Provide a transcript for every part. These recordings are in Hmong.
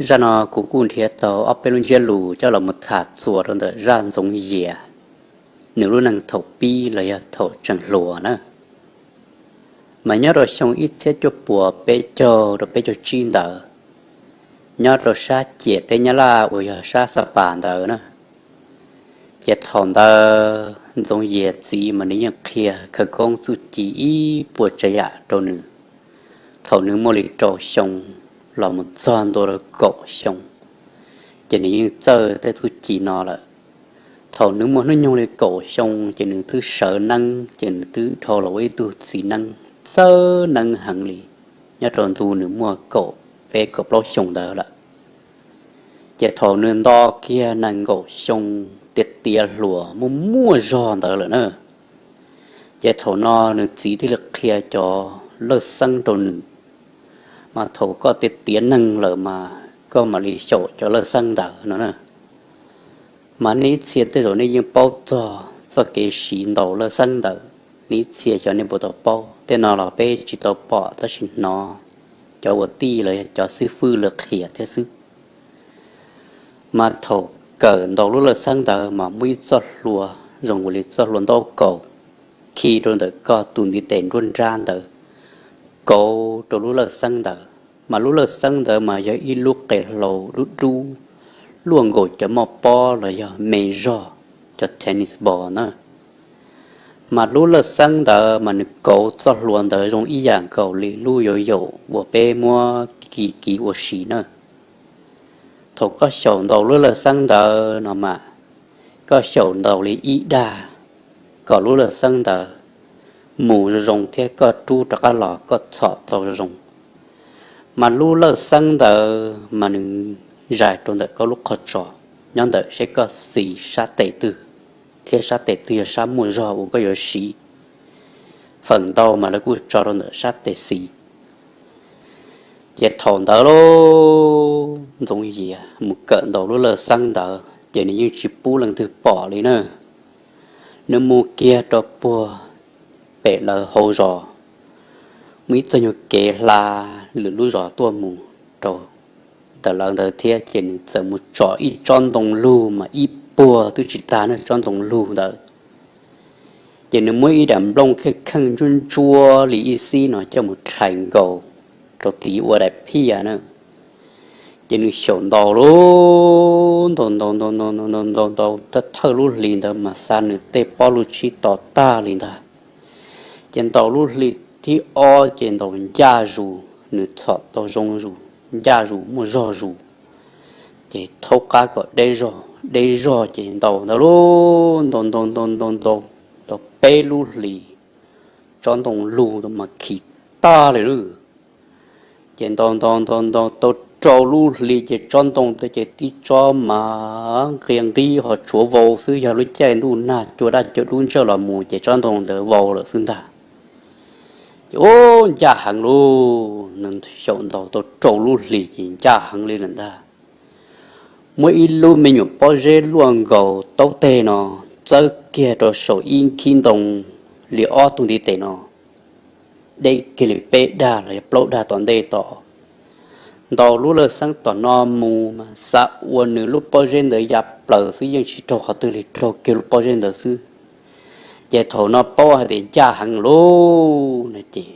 Zaj no kuv kuj nrhiav tau ob peb lub ntsiab lus coj los mus tham txuas rau ntawm zaj Ntxoov Yias nws lub neej thaum pib los yog thaum tseem hluas na. Mas nyob rau xyoo ib txhiab cuaj puas peb caug rau peb caug tsib ntawd, nyob rau sab ciam teb Nyab Laj uas yog sab Xa Pas ntawd na, ces thaum ntawd Ntxoov Yias txiv mas nws yeej qhia khawv koob txuj ci ib puas tsav yam rau nws. Thaum nws muaj li rau xyoo los mus txog ntua rau kaum xyoo, ces nws yeej txawj tej txuj ci no lawm. Thaum nws muaj hnub nyoog li kaum xyoo ces nws twb sawv neeb, ces nws twb dhau los ua ib tug txiv neeb txawj neeb heev li, nyob rau ntu nws muaj kaum peb kaum plaub xyoo ntawd lawm. Ces thaum nws nto kiag nees nkaum xyoo, tiav tiav hluas muaj muaj zog ntawd lawm na, ces thaum no nws txiv thiaj li qhia cov lawj xeeb rau nws, mas thaum koj tiav tiav neeg lawm mas koj mam li xyaum cov lawj xeeb ntawd no na. Mas nej ib txhia tej zaum nej yeej paub txog txoj kev siv ntaus lawj xeeb ntawd, nej ib txhia xyov nej puas tau paub. Tej no los peb tsis tau pom tab sis hnov cov uas tij los yog cov xib fwb lawv qhia thiab xwb. Mas thaum kawm ntaus lub lawj xeeb ntawd mas muaj ib txoj hlua zoo li txoj hlua ntaub kaus khi rau ntawm koj tus ntiv tes nruab nrab ntawd, kauv rau lub lawj xeeb ntawd. Mas lub lawj xeeb ntawd mas yog ib lub qe hlau dub dub, luaj nkaus cov moj pob los yog me zog, cov tennis ball na. Mas lub lawj xeeb ntawd mas nws kauv txoj hlua ntawd zoo ib yam nkaus li lub yuav yaum uas peb muab kiv kiv ua si na. Thaum koj xyaum ntaus lub lawj xeeb ntawd no mas, koj xyaum ntaus li ib dag kom lub lawj xeeb ntawd mus zoo zoo thiab koj rub rov qab los koj txhom tau zoo. Mas lub lawj xeeb ntawd mas nws zais rau ntawm koj lub qhov tsos, nyob ntawm seb koj xis sab tes twg, thiab sab tes twg yog sab muaj zog uas koj yuav siv. Feem ntau mas lawv kuj tso rau ntawm sab tes xis. Ces thaum ntawd lauj, Ntxoov Yias mus kawm ntaus lub lawj xeeb ntawd ces nws yeej tsis pub leej twg pom li na. Nws mus kiag rau puag pem lawv hauv zos, muaj ib txoj nyuag kev hla lwm lub zos tuaj mus rau ntawm lawv ntawd thiab, ces nws txawm mus tsom ib tsob ntoo lug mas ib puag twb tsis tag ne tsob ntoo lug ntawd. Ces nws muab ib daim nplooj kheej kheej ntsuab ntsuab li ib xib no coj mus rhais nkaus rau tid ua daim phiaj na. Ces nws xyaum ntaus lub, ntaus ntaus ntaus ntaus ntaus ntaus ntaus thawj thawj lub hlis ntawd mas xa nws tej pob lub tshib to tag li ntag. Ces ntaus lub hli thib ob ces ntaus ncaj zus, nws txhom tau zoo zus, ncaj zus muaj zog zus. Ces thaub qab kom deb zog deb zog ces ntaus ntawd lub, ntaus ntaus ntaus ntaus ntaus tau peb lub hlis, tsob ntoo lug mas khi tag li lawm. Ces ntaus ntaus ntaus ntaus tau rau lub hli ces tsob ntoo ntawd ces tib tsob mas nqia nqib ho tshuav vau xwb, yog lub caij ntuj nag cua daj cua dub ntsawj los mus ces tsob ntoo ntawd vau lawm xwb ntag. Ces ub, ncaj heev lauj, nws xyaum ntaus tau rau lub hlis ces ncaj heev li lawm ntag. Muab ib lub me nyuam pob zeb luaj nkaus taub teg no txawb kiag rau saum ib nkhib ntoo li ob tug ntiv tes no, deb kiag li peb dag los yog plaub dag tom ntej tod. Ntaus lub lawj xeeb tom no mus mas xav ua nws lub pob zeb ntawd ya plaws xwb, yeej tsis raug qhov twg li, raug kiag lub pob zeb ntawd xwb. Ces thaum no paub hais tias ncaj heev lauj no ces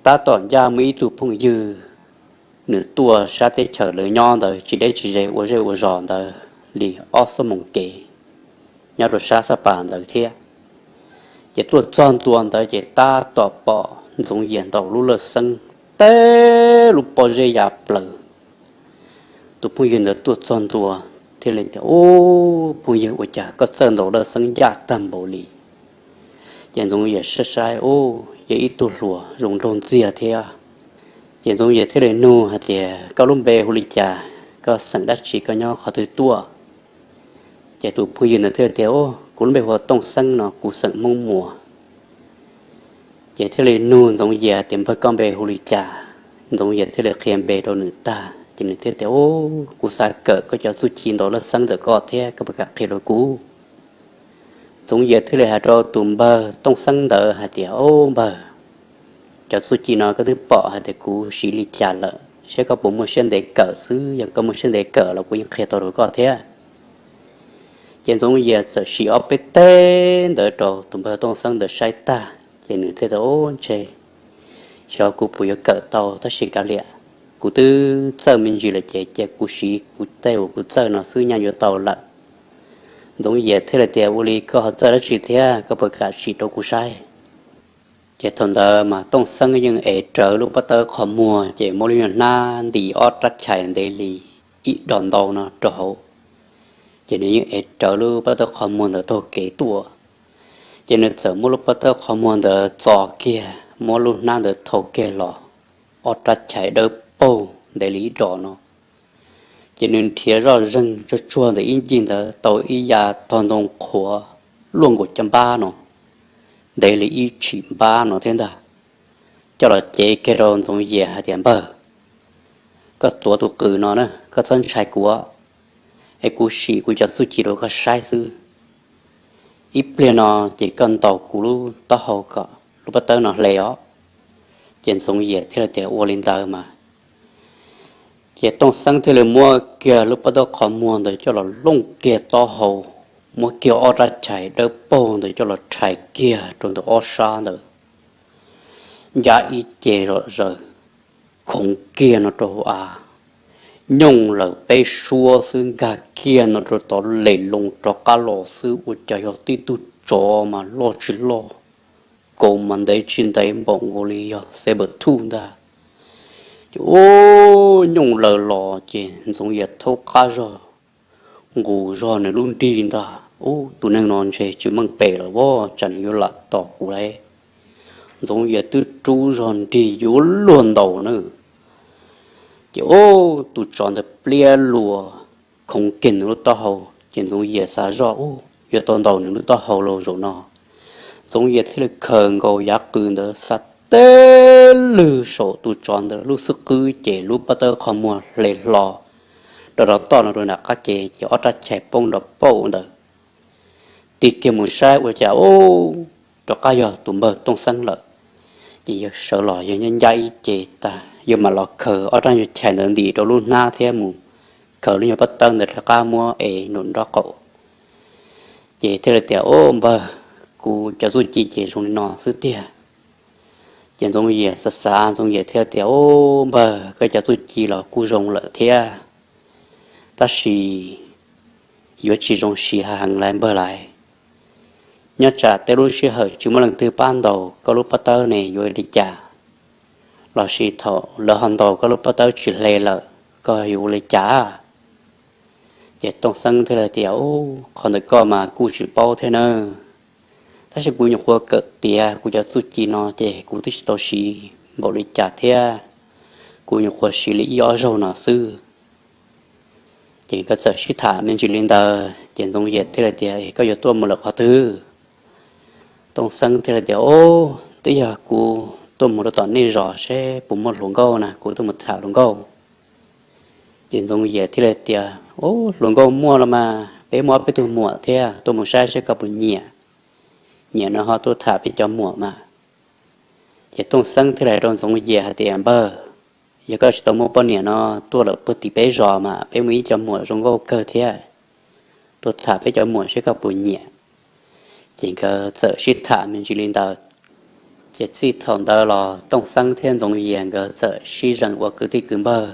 tab tom ncaj muaj ib tug phooj ywg, nws tuaj sab teb chaws lawv nyob ntawd tsis deb tsis ze ua zej ua zos ntawd li ob xuab moos kev, nyob rau sab Xab Pas ntawd thiab. Ces tuaj txog ntua ntawd ces tab tom pom Ntxoov Yias ntaus lub lawj xeeb, teb lub pob zeb ya plaws. Tus phooj ywg ntawd tuaj txog ntua thiaj li tias, Ub, phooj ywg, ua cas koj txawj ntaus lawj xeeb ncaj tag npaum li? Ces Ntxoov Yias saib saib, Ub, yog ib tug hluas zoo nraug ntxiag thiab. Ces Ntxoov Yias thiaj li nug hais tias, Koj lub npe hu li cas? Koj xeem dab tsi? Koj nyob qhov twg tuaj? Ces tus phooj ywg ntawd thiaj tias, Ub, kuv lub npe hu ua Tooj Xeeb no, kuv xeem Hmoob Muas. Ces thiaj li nug Ntxoov Yias tias, Npawg, koj npe hu li cas? Ntxoov Yias thiaj li qhia npe rau nws tag ces nws thiaj tias, Ub, kuv xav kawm koj cov txuj ci ntaus lawj xeeb ntawm koj thiab, koj puas kam qhia rau kuv? Ntxoov Yias thiaj li hais rau tus npawg Tooj Xeeb ntawd hais tias, Ub npawg, cov txuj ci no koj twb pom hais tias kuv siv li cas lawm, saib koj puas muaj siab ntev kawm xwb, yog koj muaj siab ntev kawm los kuv yeej qhia tau rau koj thiab. Ces Ntxoov Yias txawm sim ob peb teg ntawd rau tus npawg Tooj Xeeb ntawd saib tag ces nws thiaj tias, Ub, ntshe xyov kuv puas yuav kawm tau, tab sis kav liam, kuv twb txawj me ntsis lawm ces cia kuv siv kuv tej uas kuv txawj no xwb nyaj yuav tau lawm. Ntxoov Yias thiaj li tias, Ua li koj ho txawj dab tsi thiab, koj puas kam sim rau kuv saib? Ces thaum ntawd mas Tooj Xeeb yeej ev rawv lub pob tawb qhov muag ces muab lub nyuag hnab nti ob rab chais ntev li ib dos ntau no rau hauv. Ces nws yeej ev rawv lub pob tawb qhov muag ntawd taug kev tuaj. Ces nws txawm muab lub pob tawb qhov muag ntawd txo kiag, muab lub hnab ntawd thau kiag los, ob rab chais dawb paug ntev li ib dos no. Ces nws nrhiav zoj zeeg tsuag tsuag ntawm ib ncig ntawd tau ib yav tog ntoo qhuav luaj nkaus caj npab no, ntev li ib tshim npab no thiab ntag, coj los cev kiag rau Ntxoov Yias hais tias, Npawg, koj tuav tus qws no na, koj txhob ntshai kuv, es kuv sim kuv cov txuj ci rau koj saib xwb. Ib pliag no ces koj ntaus kuv lub taub hau kom lub pob tawb no hle os. Ces Ntxoov Yias thiaj li tias, Ua li ntawd mas. Ces Tooj Xeeb thiaj li muab kiag lub pob tawb qhov muag ntawd coj los looj kiag taub hau, muab kiag ob rab chais dawb paug ntawd coj los rhais kiag rau ntawm ob sab ntawd, ncab ib ce zom zaws, khoov kiag no rau hauv av, nyooj lawm peb suab xwb, nkag kiag no rau tod, lem loo rov qab los xwb, ua cas yog tib tug tsov mas loj tsis loj, kaus mas ntev tsis ntev, npaum nkaus li yog saber tooth ntag. Ces ub, nyooj lawm los ces Ntxoov Yias thaub qab zog, nqus zog nws lub nrig ntag, Ub, tus neeg no ntshe tsis meej pem lawm, tsam nws yuav lam tom kuv lawm. Ntxoov Yias twb rub zog nrig yuav luag ntaus na. Ces ub, tus tsov ntawd pliab luas, khoov kiag nws lub taub hau, ces Ntxoov Yias xav zoj, Ub, yuav tau ntaus nws lub taub hau los zaum no. Ntxoov Yias thiaj li khaws nkaus yav qws ntawd xa teb lwg saum tus tsov ntawd lub xub qwb, ces lub pob tawb qhov muag hle hlo rau rov toj no rau nram qab ke, ces ob rab chais poob nrov pauj ntawd. Tig kiag mus saib ua cas ub, rov qab yog tus npawg Tooj Xeeb lawm. Ces yawg sawv los yawg ncab ncab ib ce tas, yawg mam los khaws ob rab nyuag chais ntawd ntim rau lub hnab thiab mus khaws lub nyuag pob tawb ntawd rov qab muab ev nraum nraub qaum. Ces thiaj li tias, Ub, npawg, kuv cov txuj ci ces zoo li no xwb tiag. Ces Ntxoov Yias xav xav, Ntxoov Yias thiaj tias, Ub, npawg, koj cov txuj ci los kuj zoo lawm thiab, tab sis yuav tsis zoo siv heev lawm npawg lawm. Nyob tsam tej lub sij hawm tsis muaj leej twg pab ntaus koj lub pob tawb ne yuav li cas? Los sis thaum lawv ho ntaus koj lub pob tawb tsis hle lawm, koj yuav ua li cas? Ces Tooj Xeeb thiaj li tias, Ub, qhov ntawd koj mas kuj tsis paub thiab nawb. Tab sis kuv nyuam qhuav kawm tiav kuv cov txuj ci no ces kuv twb tsis tau siv npaum li cas thiab, kuv nyuam qhuav siv li ib ob zaug no xwb. Ces nkawd txawm sib tham me ntsis li ntawd ces Ntxoov Yias thiaj li tias, Koj yuav tuaj mus lawm qhov twg? Tooj Xeeb thiaj li tias, Ub, twb yog kuv tuaj mus rau tom nej zos seb puas muaj hluas nkauj na, kuv tuaj mus tham hluas nkauj. Ces Ntxoov Yias thiaj li tias, Ub, hluas nkauj muaj los mas, peb muaj ob peb tug muam thiab, tuaj mus saib seb koj puas nyiam. Nyiam no ho tuaj tham peb cov muam mas. Ces Tooj Xeeb thiaj li hais rau Ntxoov Yias hais tias, Npawg, yog koj tsis tau muaj poj niam no, tuaj lawm puag tim peb zos mas peb muaj ib co muam zoo nkauj kawg thiab, tuaj tham peb cov muam seb koj puas nyiam. Ces nkawd txawm sib tham me ntsis li ntawd. Ces txij thaum ntawd los Tooj Xeeb thiab Ntxoov Yias nkawd txawm sib zeem ua kwv tij kwv npawg.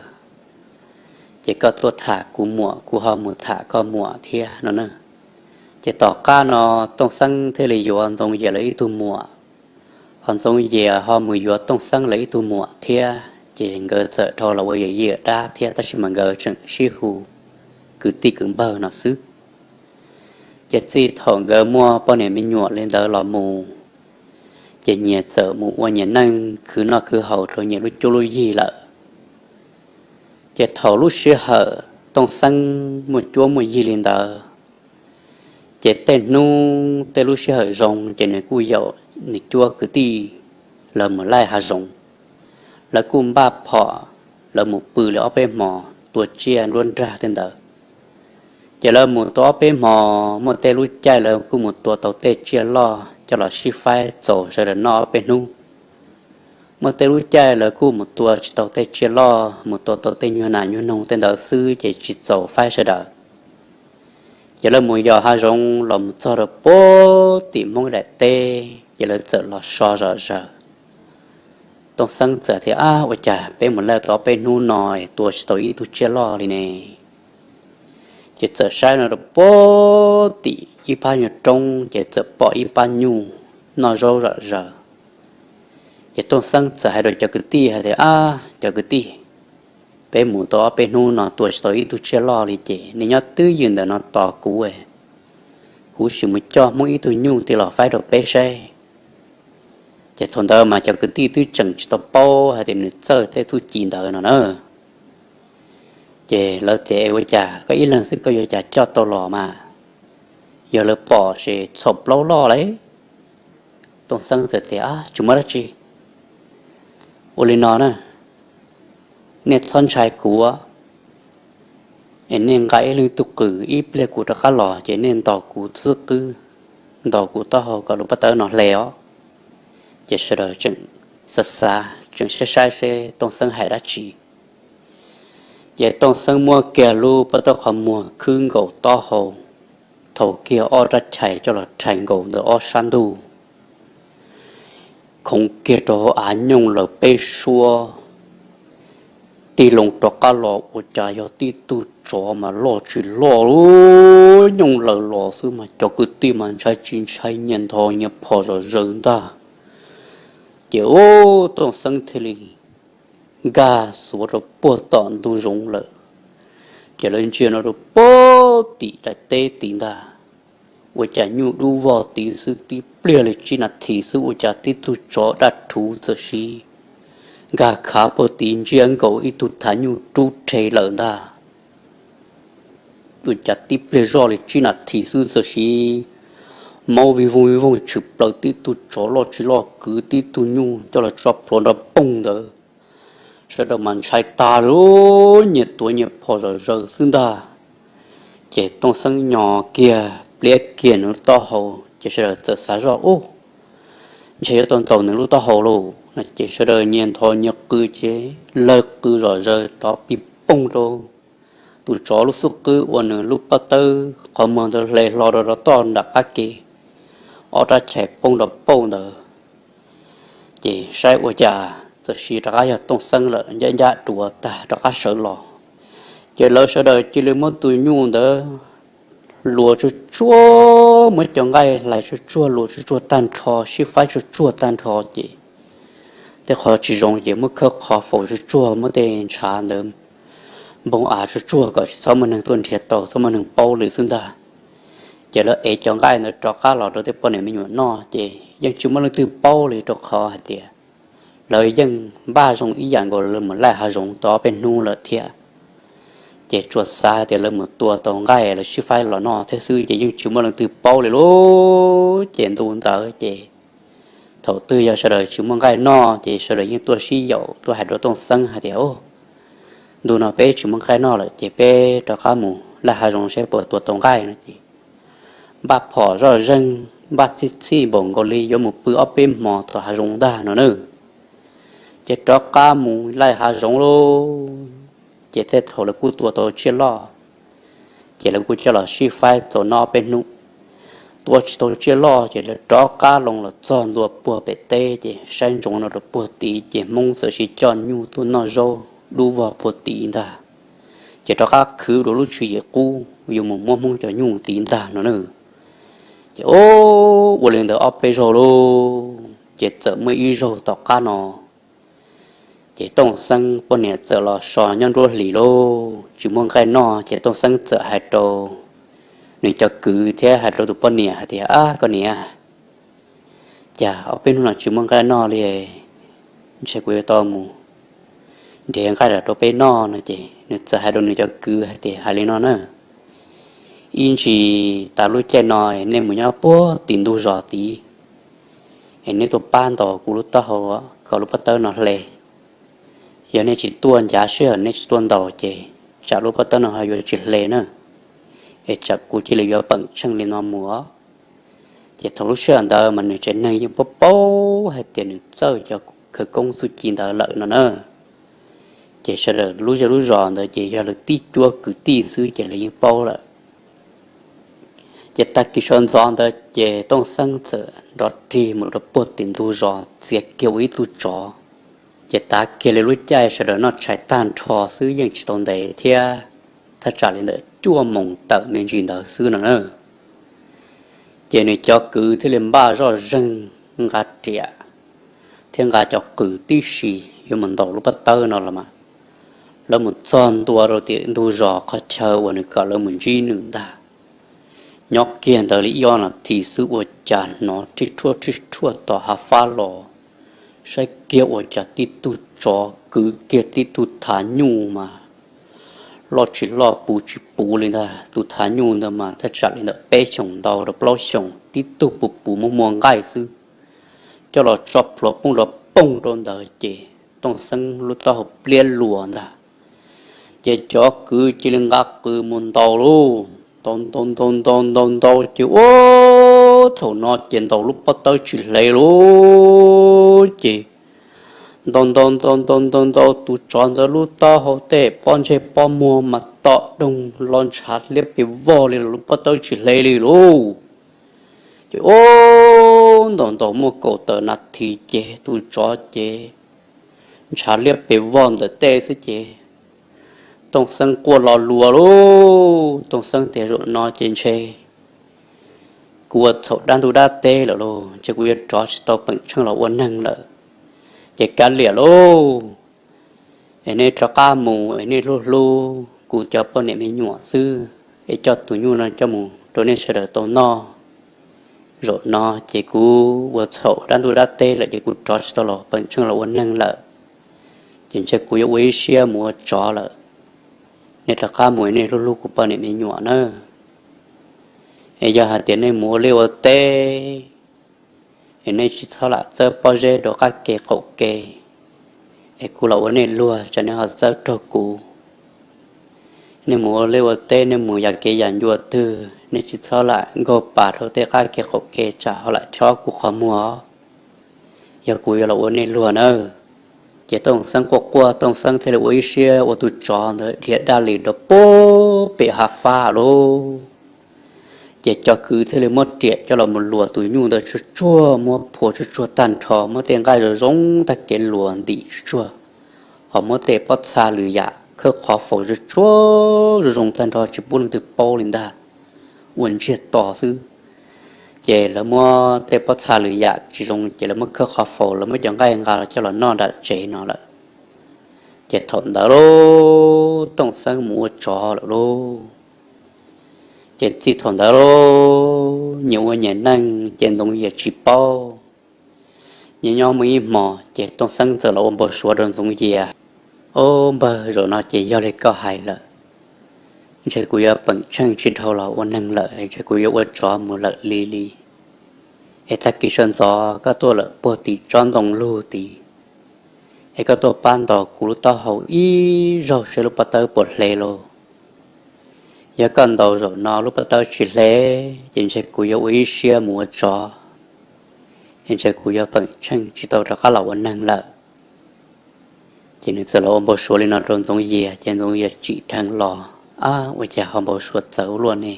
Ces koj tuaj tham kuv muam, kuv ho mus tham koj muam thiab no na. Ces tom qab no Tooj Xeeb thiaj li yuav Ntxoov Yias lawv ib tug muam, ho Ntxoov Yias ho mus yuav Tooj Xeeb lawv ib tug muam thiab. Ces nkawd txawm dhau los ua yawm yij yawm dab thiab, tab sis mas nkawd tseem sib hu kwv tij kwv npawg no xwb. Ces txij thaum nkawd muaj poj niam me nyuam li ntawd los mus, ces nyias txawm mus ua nyias neej khwv noj khwv haus rau nyias lub cuab lub yig lawm. Ces thaum lub sij hawm Tooj Xeeb muaj cuab muaj yig li ntawd, ces tej hnub tej lub sij hawm zoo ces nws kuj yaum nws cuab kwv tij lawv mus laij hav zoov. Lawv kuj npaj phom, lawv mus pw li ob peb hmos tua tsiaj nruab nrag tej ntawd. Ces lawv mus tau ob peb hmos, muaj tej lub caij lawv kuj mus tua tau tej tsiaj loj coj los sib faib txaus sawv daws noj ob peb hnub. Muaj tej lub caij lawv kuj mus tua tsis tau tej tsiaj loj, mus tua tau tej nyuag nas nyuag noog tej ntawd xwb ces tsis txaus faib sawv daws. Ces lawv mus yos hav zoov los mus txog rau puag tim Hmoob daim teb ces lawv txawm los so zom zaws. Tooj Xeeb txawm tias, Ab, ua cas peb mus laij tau ob peb hnub no tua tsis tau ib tug tsiaj loj li ne? Ces txawm saib no rau puag tim ib phab nyuag roob ces txawm pom ib pab nyuj noj zaub zom zaws. Ces Tooj Xeeb txawm hais rau cov kwv tij hais tias, Ab, cov kwv tij, peb mus tau ob peb hnub no tua tsis tau ib tug tsiaj loj li ces nej nyob twj ywm ntawm no tos kuv, kuv sim mus coj Hmoob ib tug nyuj tig los faib rau peb saib. Ces thaum ntawd mas cov kwv tij twb tseem tsis tau paub hais tias nws txawj tej txuj ci ntawd no na. Ces lawv tias, Ua cas koj ib leeg xwb koj yuav cas coj tau los mas? Yog lawv pom ces txhaum plaub loj lawm. Tooj Xeeb txawm tias, Tsis muaj dab tsi. Ua li no na, nej txhob ntshai kuv, es nej nqa ib leeg tug qws, ib pliag kuv rov qab los ces nej ntaus kuv xub qwb, ntaus kuv taub hau kom lub pob tawb no hle os. Ces sawv daws tseem xav xav, tseem saib saib seb Tooj Xeeb hais dab tsi. Ces Tooj Xeeb muab kiag lub pob tawb qhov muag khwb nkaus taub hau, thaum kiag ob rab chais coj los rhais nkaus ntawm ob sab ntug, khoov kiag rau hauv av nyooj laws peb suab, tig loo rov qab los ua cas yog tib tug tsov mas loj tsis loj, nyooj laws los xwb mas cov kwv tij mas ntshai tsis ntshai nyias ntho nyias phom zom zaws ntag. Ces ub, Tooj Xeeb thiaj li nkag xuav rau puag tom ntug zoov lawm. Ces lawv ntsia no rau puag tim daim teb tid ntag, ua cas nyuj dub vog tid xwb, tib pliag li tsib nas this xwb ua cas tib tug tsov daj rhuv txawm sis nkag khav puag tid ntsiab nkaus ib tug thav nyuj rub rhe lawm ntag. Ua cas tib pliag zoj li tsib nas this xwb txawm sis maub vij voog vij voog tshwm plaws, tib tug tsov loj tsis loj kwv tib tug nyuj coj los tso plhuav nrov poog ntawd. Sawv daws mas ntshai tag li, nyias tuav nyias phom zom zaws xwb ntag. Ces Tooj Xeeb nyo kiag pliab kiag nws lub taub hau ces sawv daws txawm xav zoj, Ub, ntshe yuav tau ntaus nws lub taub hau lauj. Ces sawv daws nyias ntho nyias qw ces lawv qw zom zaws rov pig poog rau tus tsov lub xub qwb uas nws lub pob tawb qhov muag ntawd hle hlo rau rau toj nram qab ke, ob rab chais poob rau pauj ntawd. Ces saib ua cas txawm sis rov qab yog Tooj Xeeb lawm, ncaj ncaj duav tag rov qab sawv los. Ces lawv sawv daws cia li muab tus nyuj ntawd luas tsuag tsuag, muab cov nqaij hlais tsuag tsuag, luas tsuag tsuag tag nrho, sib faib tsuag tsuag tag nrho ces tej qhov tsis zoo ces muab khawb qhov faus tsuag tsuag, muab tej ntshav ntawd npog av tsuag tsuag kom tsis txhob muaj neeg tuaj nrhiav tau, txhob muaj neeg paub li xwb ntag. Ces lawv ev cov nqaij ntawd rov qab los rau tej poj niam me nyuam noj ces yeej tsis muaj leej twg paub li rau qhov hais tias lawv yeej npaj zoo ib yam nkaus lawv mus laij hav zoov tau ob peb hnub lawm thiab. Ces tsuas xav hais tias lawv mus tua tau nqaij lawv sib faib los noj thiab xwb ces yeej tsis muaj leej twg paub li lauj. Ces ntu ntawd ces thaum twg yog sawv daws tsis muaj nqaij noj ces sawv daws yeej tuaj sib yaum tuaj hais rau Tooj Xeeb hais tias, Ntu no peb tsis muaj nqaij noj lawm ces peb rov qab mus laij hav zoov seb puas tua tau nqaij no ces npaj phom zoj zeeg, npaj txhij txhij npaum nkaus li yuav mus pw ob peb hmo tom hav zoov ntag no na. Ces rov qab mus laij hav zoov lauj. Ces tej thaum lawv kuj tua tau tsiaj loj, ces lawv kuj coj los sib faib txaus noj ob peb hnub. Tua tsis tau tsiaj loj ces lawv rov qab loo los txog ntua puag pem teb ces saib ntsoov no rau puag tid ces Hmoob txawm sis coj nyuj tuaj noj zaub dub vog puag tid ntag. Ces rov qab khwv dua lub tswv yim qub yuav mus muab Hmoob cov nyuj tid ntag no na. Ces ub, ua li ntawd ob peb zaug lauj, ces txawm muaj ib zaug tom qab no ces Tooj Xeeb poj niam txawm los so nyob nruab hlis lauj, tsis muaj nqaij noj ces Tooj Xeeb txawm hais rau nws cov kwv thiab hais rau tus poj niam hais tias, Ab, koj niam, cas ob peb hnub no tsis muaj nqaij noj li, ntshe kuv yuav tau mus nrhiav nqaij los rau peb noj no ces nws txawm hais rau nws cov kwv hais tias, Hais li no na, ib ntsis tas lub caij no nej mus nyob puag tim ntug zos tid es nej tuaj pab ntaus kuv lub taub hau kom lub pob tawb no hle. Yog nej tsis tuaj ncav sij hawm, nej tsis tuaj ntaus ces tsam lub pob tawb no ho yuav tsis hle na, es tsam kuv cia li yuav peem tsheej li no mus. Ces thaum lub sij hawm ntawd mas nws tsev neeg yeej paub paub hais tias nws txawj cov khawv koob txuj ci ntawd lawm no na. Ces sawv daws lub zej lub zos ntawd ces yog lawv tib cuab kwv tij xwb ces lawv yeej paub lawm. Ces tag kis sawv ntxov ntawd ces Tooj Xeeb txawm nrov rig mus rau puag tim ntug zos txiav kiag ua ib tug tsov. Ces tav kiag li lub caij sawv daws noj tshais tag nrho xwb yeej tsis tau ntev thiab, thaj tsam li ntawm cuaj moos tawm me ntsis ntawd xwb no na. Ces nws cov kwv thiaj li npaj zoj zeeg nqa riam thiab nqa cov qws tib si yuav mus ntaus lub pob tawb no los mas. Lawv mus txog ntua rau tim ntug zos qhov chaw uas nws kom lawv mus ntsib nws ntag. Nyob kiag ntawd li ib ob nas this xwb ua cas hnov rhij rhuaj rhij rhuaj tom hav fab los. Saib kiag ua cas tib tug tsov kwv kiag tib tug thav nyuj mas loj tsis loj puv tsis puv li ntag. Tus thav nyuj ntawd mas thaj tsam li ntawm peb xyoos ntau rau plaub xyoos, tib tug puv puv muaj muaj nqaij xwb. Coj los tso plhuav poob los poog rau ntawd ces Tooj Xeeb lub taub hau pliab luas ntag. Ces cov kwv cia li nqa qws mus ntaus lauj, ntaus ntaus ntaus ntaus ntaus ntaus ces ua thaum no ces ntaus lub pob tawb tsis hle lauj. Ces ntaus ntaus ntaus ntaus ntaus ntaus tus tsov ntawd lub taub hau tej pob ntseg pob muag mas tom doog los ntshav liab pes vog li los lub pob tawb tsis hle li lauj. Ces ua ntaus ntaus muaj kaum tawm nas this ces tus tsov ces ntshav liab pes vog ntawm tej xwb ces Tooj Xeeb quaj lo lus lauj. Tooj Xeeb tias zaum no ces ntshe kuv ua txhaum dab ntuj dab teb lawm lauj, ntshe kuv yuav rov tsis tau peem tsheej los ua neeg lawm. Ces kav liam lauj, es nej rov qab mus es nej hlub hlub kuv cov poj niam me nyuam xwb, es coj tus nyuj no coj mus rau nej sawv daws tau noj. Zaum no ces kuv ua txhaum dab ntuj dab teb lawm ces kuv rov tsis tau los peem tsheej los ua neeg lawm, ces ntshe kuv yuav ua ib siab mus ua tsov lawm. Nej rov qab mus es nej hlub hlub kuv poj niam me nyuam nawb. Es yog hais tias nej mus ua liaj ua teb es nej tsis txhob lam txawb pob zeb rau qab ke qaum ke, es kuv los ua nej luag tsam nej ho txawb raug kuv. Nej mus ua liaj ua teb nej mus yam kev yam ncua twg nej tsis txhob lam nkaug pas rau tej qab ke qaum ke tsam ho lam chob kuv qhov muag, yog kuv yuav los ua nej luag nawb. Ces Tooj Xeeb quaj quaj, Tooj Xeeb thiaj li ua ib siab ua tus tsov ntawd dhia daj li rau puag pem hav fab lauj. Ces cov kwv thiaj li muab riam coj los mus luas tus nyuj ntawd tsuag tsuag, muab phua tsuag tsuag tag nrho, muab tej nqaij zoo zoo tag kev luas ntim tsuag tsuag, ho muab tej pob txha lwm yam khawb qhov faus tsuag tsuag zoo zoo tag nrho tsis pub leej twg paub li ntag, ua ntsiag to xwb. Ces lawv muab tej pob txha lwm yam tsis zoo ces lawv muab khawb qhov faus, lawv muab cov nqaij nqa los coj los noj nram tsev no lawm. Ces thaum ntawd lauj, Tooj Xeeb mus ua tsov lawm lauj. Ces txij thaum ntawd lauj, nyias ua nyias neej ces Ntxoov Yias tsis paub. Nyob nyob muaj ib hmos ces Tooj Xeeb txawm los ua npau suav rau Ntxoov Yias, Ob npawg, zaum no ces yog li koj hais lawm, ntshe kuv yuav peem tsheej tsis dhau los ua neeg lawm, ntshe kuv yuav ua tsov mus lawm li li. Es tag kis sawv ntxov koj tuaj lawm puag tim tsob ntoo lug tid, es koj tuaj pab ntaus kuv lub taub hau ib zaug saib lub pob tawb puas hle lauj. Yog koj ntaus zaum no lub pob tawb tsis hle, ces ntshe kuv yuav ua ib siab mus ua tsov, es ntshe kuv yuav peem tsheej tsis tau rov qab los ua neeg lawm. Ces nws txawm los ua npau suav li no rau Ntxoov Yias, ces Ntxoov Yias tsim dheev los, Ab, ua cas ho npau suav txawv ua luaj ne?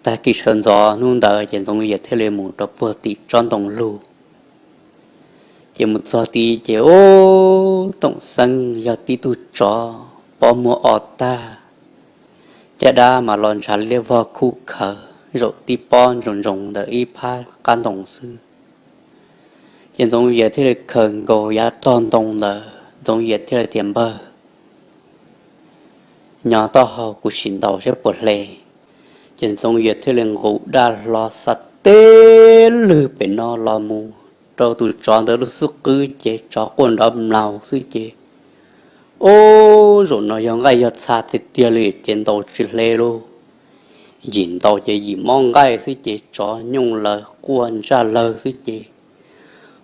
Tag kis sawv ntxov hnub ntawd ces Ntxoov Yias thiaj li mus rau puag tim tsob ntoo lug. Ces mus txog tid ces ub, Tooj Xeeb yog tib tug tsov pob muag o tag, caj dab mas los ntshav liab vog khuj khawv zaum tib pob ntsoos ntsoos ntawm ib phab qab ntoo xwb. Ces Ntxoov Yias thiaj li khaws nkaus yav tog ntoo ntawd, Ntxoov Yias thiaj li tias, Npawg, nyob taub hau kuv sim ntaus saib puas hle. Ces Ntxoov Yias thiaj li nqus daj hlo xa teb lwg pem no los mus rau tus tsov ntawd lub xub qwb ces tsov quaj nrov mlaus xwb ces, ub, zaum no yog nqaij yog txha tiag tiag li ces ntaus tsis hle lauj. Yim ntaus ces yim mob nqaij xwb ces tsov nyooj lawv quaj ntsaj lawg xwb ces,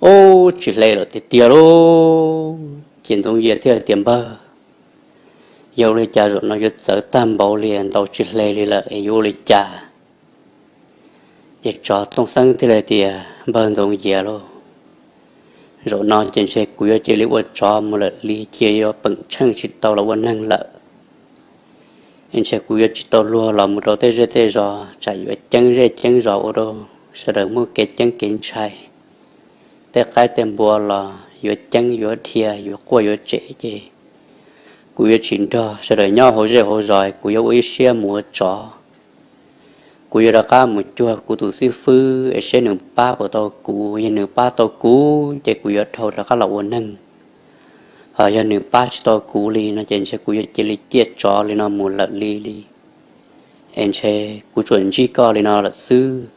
ub, tsis hle lawm tiag tiag lauj. Ces Ntxoov Yias thiaj tias, Npawg, yog ua li cas zaum no yuav txawv tag npaum li ntaus tsis hle li lawm es yuav ua li cas? Ces tsov Tooj Xeeb thiaj li tias, Npawg Ntxoov Yias lauj, Zaum no ces ntshe kuv yuav cia li ua tsov mus lawm li, cia yuav peem tsheej tsis tau los ua neeg lawm. Es ntshe kuv yuav tsis tau luag los mus rau tej zej tej zos, tsam yuav ceeb zej ceeb zos ua rau sawv daws muaj kev ceeb kev ntshai. Tej qaib tej npua los yuav ceeb yuav dhia, yuav quaj yuav tsem ces kuv yuav tsis nrog sawv daws nyob hauv zej hauv zos, kuv yuav ua ib siab mus ua tsov. Kuv yuav rov qab mus cuag kuv tus xib fwb es seb nws pab puas tau kuv. Yog nws pab tau kuv ces kuv yuav dhau rov qab los ua neeg. Ho yog nws pab tsis tau kuv li no ces ntshe kuv yuav cia li ciaj tsov li no mus lawm li li. Es ntshe kuv tsuas ntsib koj li no lawm xwb.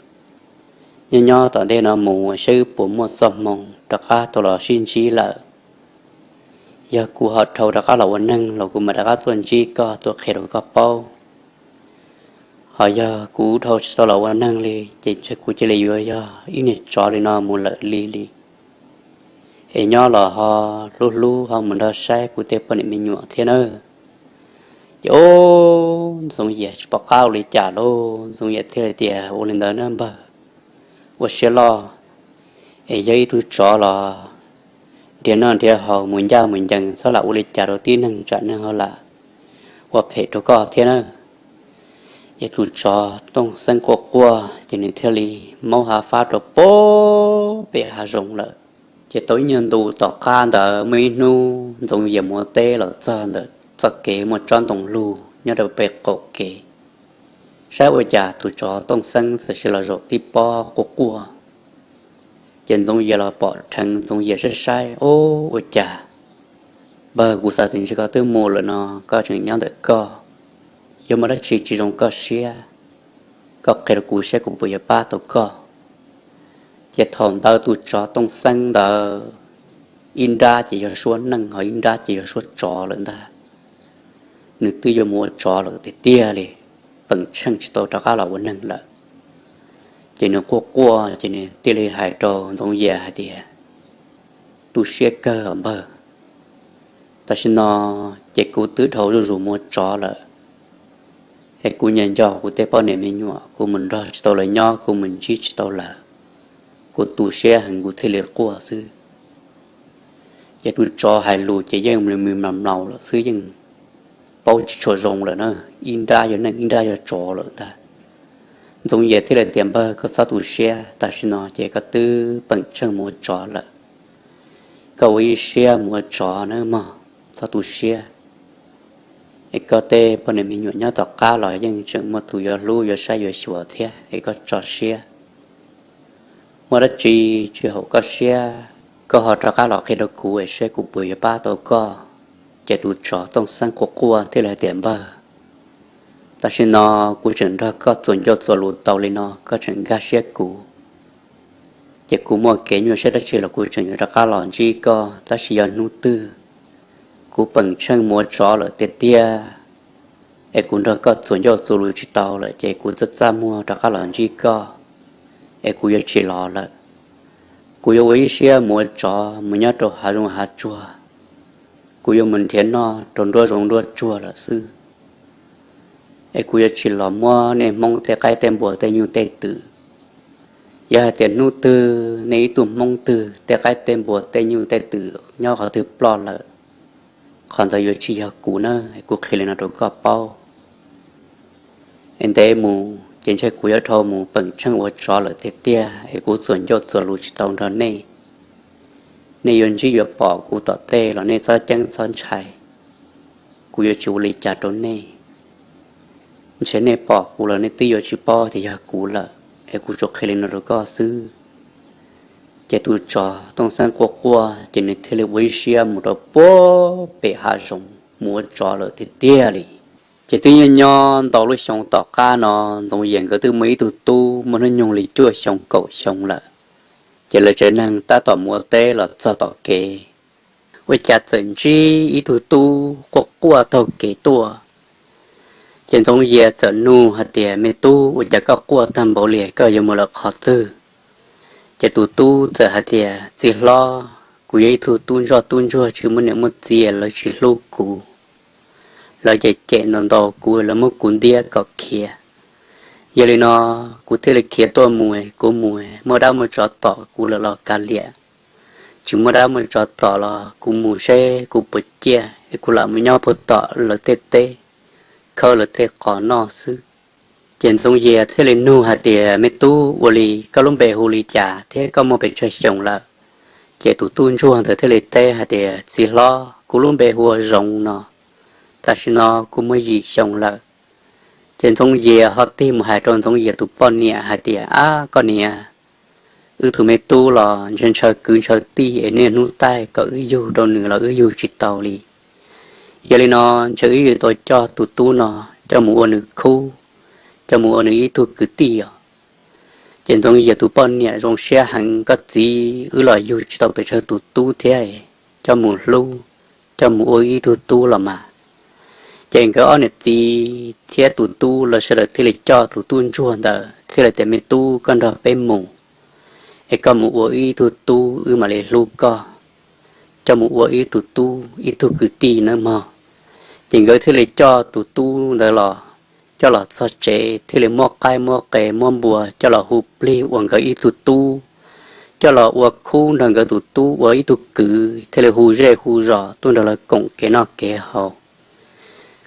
Nyob nyob tom ntej no mus saib wb puas muaj txoj hmoo rov qab tau los sib ntsib lawm. Yog kuv ho dhau rov qab los ua neeg los kuv mam rov qab tuaj ntsib koj tuaj qhia rau koj paub. Ho yog kuv dhau tsis tau los ua neeg li ces ntshe kuv cia li yuav yog ib niag tsov li no mus lawm li li. Es nyob los ho hlub hlub ho mus nrog saib kuv tej poj niam me nyuam thiab nawb. Ces ub, Ntxoov Yias tsis pom qab ua li cas lauj, Ntxoov Yias thiaj li tias, Ua li ntawd nawb npawg, ua siab loj, es yog ib tug tsov los nrhiav noj nrhiav haus mus ncaj mus ncees, txhob lam ua li cas rau tib neeg tsam neeg ho lam ua phem rau koj thiab nawb. Ces tus tsov Tooj Xeeb quaj quaj ces nws thiaj li maub hav fab rau puag pem hav zoov lawm. Ces tau ib nyuag ntu tom qab ntawd muaj ib hnub Ntxoov Yias mus ua teb los txog ntawm txoj kev muaj tsob ntoo lug nyob rau pem qaum kev, saib ua cas tus tsov Tooj Xeeb txawm sis los zaum tib pob quaj quaj. Ces Ntxoov Yias los pom dheev, Ntxoov Yias saib saib, Ub, ua cas npawg, kuv xav tias ntshe koj twb mus lawm no, koj tseem nyob ntawm koj, yog muaj dab tsi tsis zoo koj siab, koj qhia rau kuv saib kuv puas yuav pab tau koj. Ces thaum ntawd tus tsov Tooj Xeeb ntawd ib nrab ces yog suab neeg ho ib nrab ces yog suab tsov lawm ntag. Nws twb yuav mus ua tsov lawm tiag tiag li, peem tsheej tsis tau rov qab los ua neeg lawm. Ces nws quaj quaj ces nws thiaj li hais rau Ntxoov Yias hais tias, Tu siab kawg os npawg, tam sim no ces kuv twb dhau zuj zus mus ua tsov lawm, es kuv nyias nco kuv tej poj niam me nyuam, kuv mus nrog tsis tau lawv nyob, kuv mus ntsib tsis tau lawv, kuv tu siab heev kuv thiaj li quaj xwb. Ces tus tsov hais lus ces yeej mlis mlis mlaus mlaus lawm xwb, yeej paub tsis tshua zoo lawm na, ib nrab yog neeg ib nrab yog tsov lawm ntag. Ntxoov Yias thiaj li tias, Npawg, koj txhob tu siab, tam sim no ces koj twb peem tsheej mus ua tsov lawm, koj ua ib siab mus ua tsov nawb mog, txhob tu siab. Es koj tej poj niam me nyuam nyob tom qab los yeej tseem muaj tus yuav hlub yuav saib yuav xyuas thiab, es koj tso siab. Muaj dab tsi tsis haum koj siab, koj ho rov qab los qhia rau kuv es saib kuv puas yuav pab tau koj. Ces tus tsov Tooj Xeeb quaj quaj thiaj li hais tias, Npawg, tam sim no kuv tseem nrog koj txuas ncauj txuas lus tau li no, koj tseem nkag siab kuv, ces kuv muaj kev nyuaj siab dab tsi los kuv tseem yuav rov qab los ntsib koj, tab sis yog hnub twg kuv peem tsheej mus ua tsov lawm tiag tiag, es kuv nrog koj txuas ncauj txuas lus tsis tau lawm ces kuv txaj txaj muag rov qab los ntsib koj, es kuv yuav tsis los lawm. Kuv yuav ua ib siab mus ua tsov mus nyob rau hav zoov hav tsuag, kuv yuav mus nrhiav noj rau nruab zoov nruab tsuag lawm xwb, es kuv yuav tsis los muab nej Hmoob tej qaib tej npua tej nyuj tej twm. Yog hais tias hnub twg nej ib tug Hmoob twg tej qaib tej npua tej nyuj tej twm nyob qhov twg ploj lawm, qhov ntawd yuav tsis yog kuv na, kuv qhia li no rau koj paub. Es ntev mus ces ntshe kuv yuav dhau mus peem tsheej ua tsov lawm tiag tiag, es kuv txuas ncauj txuas lus tsis tau nrog nej. Nej yuav ntsib yuav pom kuv tom tej los nej txhob ceeb txhob ntshai, kuv yuav tsis ua li cas rau nej. Ntshe nej pom kuv los nej twb yuav tsis paub tias yog kuv lawm, es kuv tsuas qhia li no rau koj xwb. Ces tus tsov Tooj Xeeb quaj quaj ces nws thiaj li ua ib siab mus rau puag pem hav zoov mus ua tsov lawm tiag tiag li. Ces twb nyob nyob ntau lub xyoo tom qab no, Ntxoov Yias nkawd twb muaj ib tug tub muaj hnub nyoog li cuaj xyoo kaum xyoo lawm. Ces lawv tsev neeg tab tom mus ua teb los txog tom kev, ua cas txawm ntsib ib tug tub quaj quaj taug kev tuaj. Ces Ntxoov Yias txawm nug hais tias, Me tub, ua cas koj quaj tag npaum li, koj yuav mus lawm qhov twg? Ces tus tub txawm hais tias, Txiv hlob, kuv yog ib tug tub ntsoj tub ntsuag tsis muaj niam muaj txiv, lawv tsis hlub kuv. Lawv cem cem ntaus ntaus kuv, lawv muab kuv ntiab kom khiav. Yog li no kuv thiaj li khiav tuaj mus, kuv mus muaj dab muaj tsov tom kuv lawm los kav liam, tsis muaj dab muaj tsov tom los kuv mus seb kuv puas ciaj es kuv lam mus nyob puag tom lawv tej teb, khawb lawv tej qos noj xwb. Ces Ntxoov Yias thiaj li nug hais tias, Me tub, ua li koj lub npe hu li cas thiab koj muaj pes tsawg xyoo lawm? Ces tus tub ntsuag ntawd thiaj li teb hais tias, Txiv hlob, kuv lub npe hu ua Zoov no, tam sim no kuv muaj yim xyoo lawm. Ces Ntxoov Yias ho tig mus hais rau Ntxoov Yias tus poj niam hais tias, Ab, koj niam, wb tus me tub los ntshaw ntshaw kwv ntshaw tij es niaj hnub taij kom wb yug rau nws los wb yug tsis tau li. Yog li no, ntshe wb yuav tau coj tus tub no coj mus ua nws khub, coj mus ua nws ib tug kwv tij os. Ces Ntxoov Yias tus poj niam zoo siab heev, Koj txiv, wb los yug tsis tau pes tsawg tus tub thiab, coj mus hlub, coj mus ua ib tug tub los mas. Ces nkawd ob niam txiv thiab tus tub lawv sawv daws thiaj li coj tus tub ntsuag ntawd thiaj li tias, Me tub, koj nrog peb mus, es koj mus ua ib tug tub wb mam li hlub koj, coj mus ua ib tug tub ib tug kwv tij nawb mog. Ces nkawd thiaj li coj tus tub ntawd los, coj los txog tsev thiaj li muab qaib muab qe muab npua coj los hu plig ua nkawd ib tug tub, coj los ua khub nrog nkawd tus tub ua ib tug kwv thiaj li hu zej hu zos tuaj nrog lawv koom kev noj kev haus,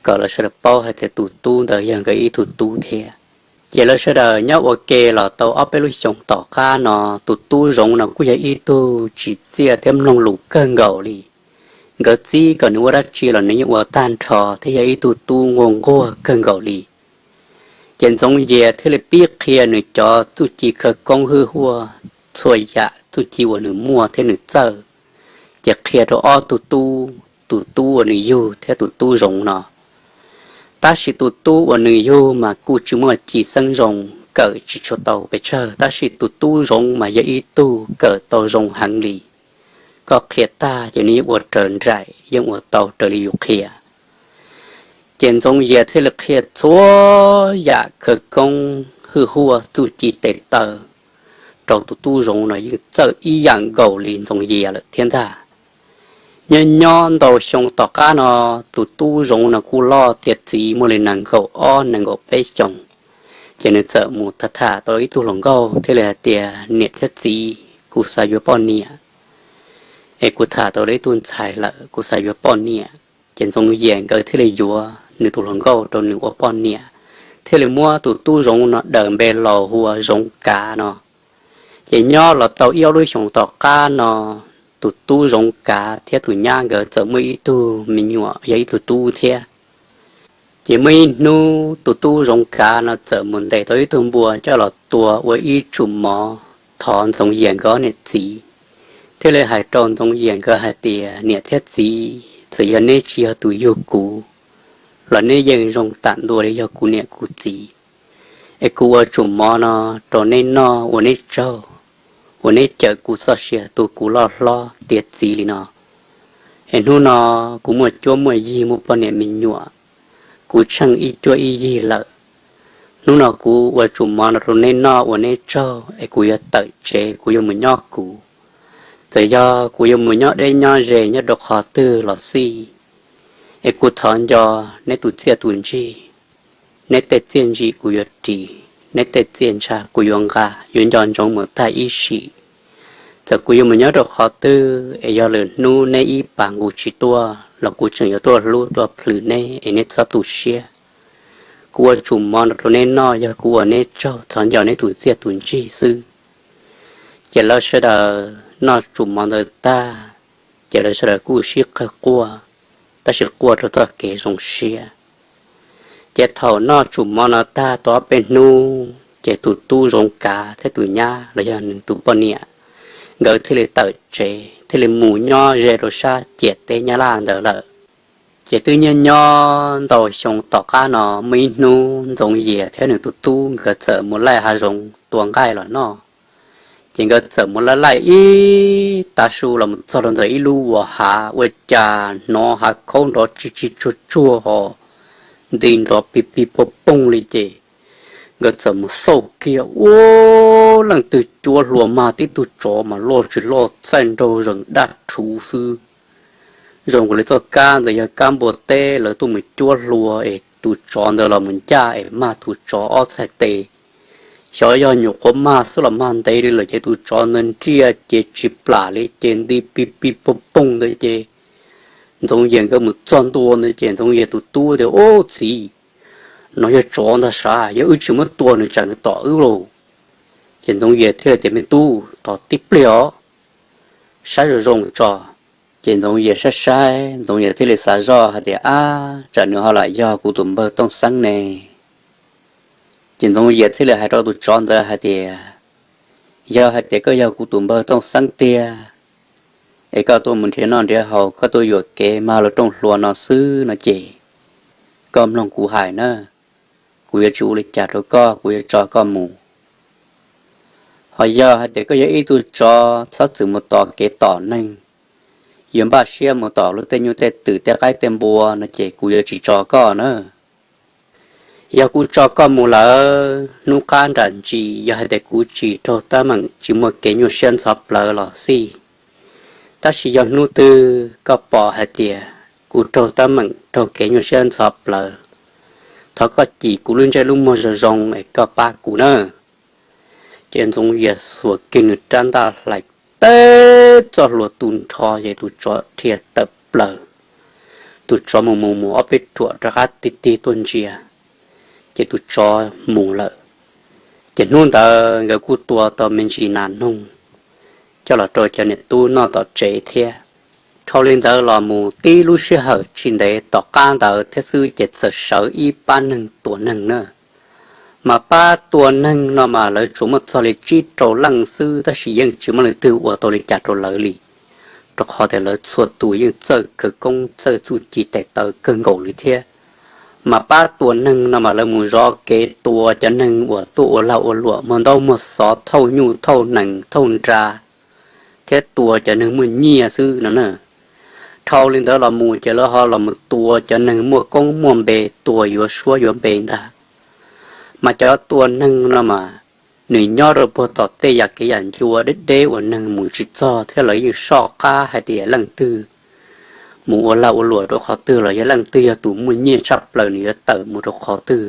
kom lawv sawv daws paub hais tias tus tub ntawd yog nkawd ib tug tub thiab. Ces lawv sawv daws nyob ua ke los tau ob peb lub xyoos tom qab no, tus tub Zoov no kuj yog ib tug tsim txiaj thiab mloog lus kawg nkaus li. Nkawd txib kom nws ua dab tsi los nws yeej ua tag nrho thiab yog ib tug tub nquag nquag kawg nkaus li. Ces Ntxoov Yias thiaj li pib qhia nws cov txuj ci khawv koob hwj huaj, txhua yam txuj ci uas nws muaj thiab nws txawj, ces qhia rau ob tug tub, tus tub uas nws yug thiab tus tub Zoov no. Tab sis tus tub uas nws yug mas kuj tsis muaj ci xeeb zoo, kawm tsis tshua tau pes tsawg, tab sis tus tub Zoov mas yog ib tug kawm tau zoo heev li. Koj qhia tag ces nws yeej ua raws nraim, yeej ua tau raws li yus qhia. Ces Ntxoov Yias thiaj li qhia txhua yam khawv koob hwj huaj txuj ci tes taw rau tus tub Zoov no yeej txawj ib yam nkaus li Ntxoov Yias lawm thiab ntag. Nyob nyob ntau xyoo tom qab no, tus tub Zoov no kuj loj tiav txiv muaj li nees nkaum ob nees nkaum peb xyoos, ces nws txawm mus tham tham tau ib tug hluas nkauj thiaj li hais tias, Niam thiab txiv, kuv xav yuav poj niam, es kuv tham tau ib tug ntxhais lawm, kuv xav yuav poj niam. Ces Ntxoov Yias nkawd thiaj li yuav nws tus hluas nkauj rau nws ua poj niam, thiaj li muab tus tub Zoov no daws npe laus hu ua Zoov Kav no. Ces nyob los tau ib ob lub xyoos tom qab no, tus tub Zoov Kav thiab tus nyab nkawd txawm muaj ib tug me nyuam yog ib tug tub thiab. Ces muaj ib hnub tus tub Zoov Kav no txawm mus ntes tau ib tug npua coj los tua ua ib tsum mov thov Ntxoov Yias nkawd niam txiv, thiaj li hais rau Ntxoov Yias nkawd hais tias, Niam thiab txiv, txawm yog neb tsis yog tus yug kuv los neb yeej zoo tam ntua li yog kuv niam kuv txiv. Es kuv ua tsum mov no rau neb noj ua neb tsaug, ua neb cawm kuv txoj sia tu kuv loj hlob tiav txiv li no. Es hnub no kuv muaj cuab muaj yig muaj poj niam me nyuam, kuv tsheej ib cuab ib yig lawm. Hnub no kuv ua tsum mov no rau neb noj ua neb tsaug es kuv yuav tawm tsev kuv yuav mus nyob kuv. Txawm yog kuv yuav mus nyob deb nyob ze nyob rau qhov twg los xij, es kuv thov nco neb tus txiaj tus ntsig. Neb tej txiaj ntsim kuv yuav ris, neb tej txiaj ntsha kuv yuav nqa, yuav nco ntsoov mus tag ib sim. Txawm kuv yuav mus nyob rau qhov twg es yog lwm hnub neb ib pas nqus tsis tuaj los kuv tseem yuav tuaj hlub tuaj plhws neb es neb txhob tu siab. Kuv ua tsum mov no rau neb noj yog kuv ua neb tsaug thov nco neb tus txiaj tus ntsig xwb. Ces lawv sawv daws noj tsum mov ntawd tag, ces lawv sawv daws kuj sib qawg quaj, tab sis quaj rau txoj kev zoo siab. Ces thaum noj tsum mov no tag tau ob peb hnub, ces tus tub Zoov Kav thiab tus nyab los yog nws tus poj niam, nkawd thiaj li tawm tsev thiaj li mus nyob ze rau sab ciam teb Nyab Laj ntawd lawm. Ces twb nyob nyob ntau xyoo tom qab no muaj ib hnub Ntxoov Yias thiab nws tus tub nkawd txawm mus laij hav zoov tua nqaij los noj. Ces nkawd txawm mus laij laij ib tav su los mus txog rau ntawm ib lub uas hav ua cas hnov hav khaub nrov tsis tsis tsuag tsuag ho nti nrov pig pig pog poog li ces nkawd txawm mus xauj kiag ua leej twg cuab hlua mag tib tug tsov mas loj tsis loj txaij nraug zees daj rhuv xwb. Zoo nkaus li txoj kab ntawd yog kab npua teb lawv tuaj mus cuab hlua es tus tsov ntawd los mus ncaj es mag tus tsov ob txhais tes, Xyov yog nyuam qhuav mag xwb los mag ntev li lawm ces tus tsov ntawd nriaj ces tsis plam li ces nti pig pig poog poog ntawd ces Ntxoov Yias nkawd mus txog ntua ntawd ces Ntxoov Yias tus tub tias, Ub txiv, no yog tsov ntag sav, yog wb tsis muab tua nws tsam nws tom wb lauj. Ces Ntxoov Yias thiaj li tias, Me tub, tos tib pliag os, saib zoo zoo tso. Ces Ntxoov Yias saib saib, Ntxoov Yias thiaj li xav zoj hais tias, Ab, tsam nws ho lam yog kuv tus npawg Tooj Xeeb ne. Ces Ntxoov Yias thiaj li hais rau tus tsov ntawd hais tias, Yog hais tias koj yog kuv tus npawg Tooj Xeeb tiag, es koj tuaj mus nrhiav noj nrhiav haus, koj tuaj yuam kev mag luag rooj hlua no xwb no ces, koj mloog kuv hais na, kuv yuav tsis ua li cas rau koj, kuv yuav tso koj mus. Ho yog hais tias koj yog ib tug tsov txhob txwm mus tos kev tom neeg, yuav npaj siab mus tom luag tej nyuj tej twm tej qaib tej npua no ces kuv yuav tsis tso koj na. Yog kuv tso koj mus lawm, hnub qab nram ntsis yog hais tias kuv tsis raug teeb meem tsis muaj kev nyuaj siab ntxhov plawv los xij, tab sis yog hnub twg koj pom hais tias kuv raug teeb meem raug kev nyuaj siab ntxhov plawv, thov koj cim kuv lub ntsej lub muag zoo zoo es koj pab kuv nawb. Ces Ntxoov Yias xuas kiag nws rab ntaj hlais teb txoj hlua tu nrho ces tus tsov dhia tawm plaws. Tus tsov mus mus mus ob peb ruam rov qab tig tig tuaj ntsia, ces tus tsov mus lawm. Ces hnub ntawd nkawd kuj tua tau me ntsis nas noog coj los rau cov niam tub noj tom tsev thiab. Dhau li ntawd los mus tib lub sij hawm tsis ntev tom qab ntawd thiab xwb ces txawm sawv ib pab neeg tua neeg na. Mas pab tua neeg no mas lawv tsuas muaj txog li tsib rau leej xwb tab sis yeej tsis muaj leej twg ua tau li cas rau lawv li, rau qhov tias lawv txhua tus yeej txawj khawv koob txawj txuj ci tes taw kawg nkaus li thiab. Mas pab tua neeg no mas lawv mus zov kev tua cov neeg uas tuaj ua lag ua luam muag ntaub muag xov thauj nyuj thauj nees thauj nra thiab tua cov neeg muaj nyiaj xwb no na. Dhau li ntawd los mus ces lawv ho los mus tua cov neeg muaj koob muaj npe, tua yuav suab yuav npe ntag. Mas cov tua neeg no mas nws nyob rau puag tom tej yam kev yam ncua deb deb uas neeg mus tsis txog thiab lawv yeej soj qab hais tias leej twg mus ua lag ua luam rau qhov twg los yog leej twg yog tus muaj nyiaj tshaj plaws nws yuav tawm mus rau qhov twg,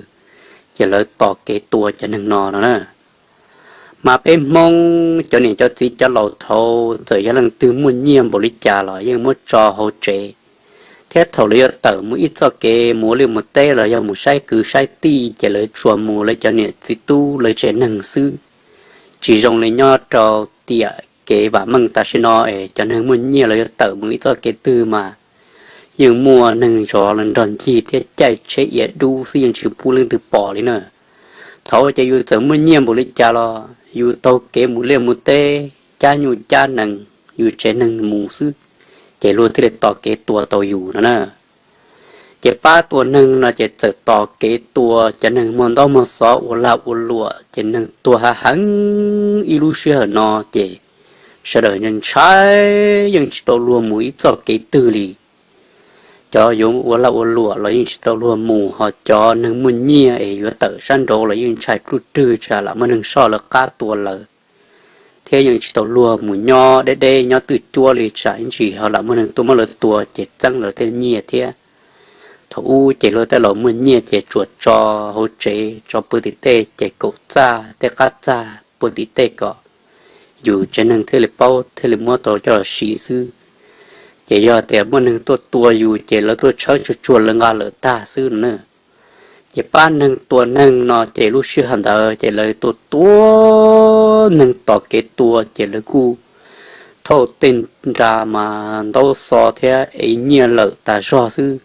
ces lawv tos kev tua cov neeg no no na. Mas peb Hmoob cov niam cov txiv cov laus thaud txawm yog leej twg muaj nyiaj npaum li cas los yeej muab tso hauv tsev, thiab thaum lawv yuav tawm mus ib txoj kev mus ua liaj mus teb los yog mus saib kwv saib tij ces lawv tsuas mus lawv cov niam txiv tub lawv tsev neeg xwb. Tsis zoo li nyob rau tiam kev vam meej tam sim no es cov neeg muaj nyiaj los yuav tawm mus ib txoj kev twg mas yeej muaj neeg zov los nrog ncig thiab caij tsheb ia dub xwb yeej tsis pub leej twg pom li na. Thaud ces yus txawm muaj nyiaj npaum li cas los yus taug kev mus liaj mus teb, cab nyuj cab nees, yus tsev neeg mus xwb, ces luag thiaj li tos kev tua tau yus no na. Ces pab tua neeg no ces txawm tos kev tua cov neeg muag ntaub muag xov ua lag ua luam ces neeg tuag hav heev ib lub sij hawm no ces sawv daws ntshai, yeej tsis tau luag mus ib txoj kev twg li. Cov yuav ua lag ua luam los yeej tsis tau luag mus, ho cov neeg muaj nyiaj es yuav tawm sab nraud los yeej ntshai ruj rwg tsam lam muaj neeg soj lawv qab tua lawv, thiab yeej tsis tau luag mus nyob deb deb nyob twj cuab li tsam ib ntsis ho lam muaj neeg tuaj muab lawv tua ces txeeb lawv tej nyiaj thiab. Thaum ub ces luag tej laus muaj nyiaj ces tsuas tso hauv tsev tso puag tim tej ces kaum txaj tej qab txaj puag tim tej kom yus tsev neeg thiaj li paub thiaj li muab tau coj los siv xwb. Ces yog tias muaj neeg tuaj tua yus ces lawv tuaj tshawb tsuag tsuag lawv nqa lawm tag xwb no na. Ces pab neeg tua neeg no ces lub sij hawm ntawd ces lawv tua tua neeg tos kev tua ces lawv kuj thauj tej nra mas ntaub xov thiab ev nyiaj lawm tas zog xwb.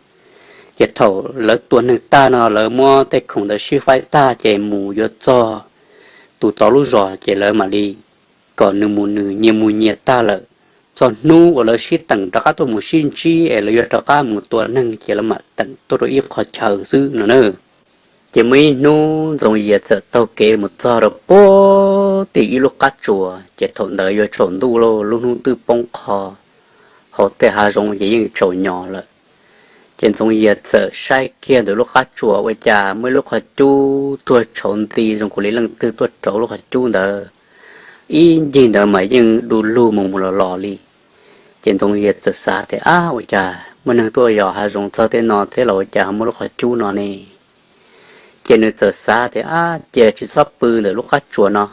Ces thaum lawv tua neeg tag no lawv muab tej khoom ntawd sib faib tag ces mus yuav txog tus tod lub zos ces lawv mam li kom nws mus nws nyias mus nyias tag lawm. Txog hnub uas lawv sib teem rov qab tuaj mus sib ntsib es lawv yuav rov qab mus tua neeg ces lawv mam teem tuaj rau ib qho chaw xwb no na. Ces muaj ib hnub Ntxoov Yias txawm taug kev mus txog rau puag tim ib lub qab tsuas ces thaum ntawd yuav tsaus ntuj lawm, lub hnub twb poob qho, hauv tej hav zoov ces yeej tsaus nyo lawm. Ces Ntxoov Yias txawm saib kiag ntawm lub qab tsuas ua cas muaj ib lub qhov cub tuag tshauv nti zoo nkaus li leej twg tuaj rauv lub qhov cub ntawd. Ib ncig ntawd mas yeej du lug mus mus los los li. Ces Ntxoov Yias txawm xav tias, Ab, ua cas muaj neeg tuaj yos hav zoov txog tej no thiab los ua cas ho muaj lub qhov cub no ne? Ces nws txawm xav tias, Ab, cia tsis txhob pw ntawm lub qab tsuas no.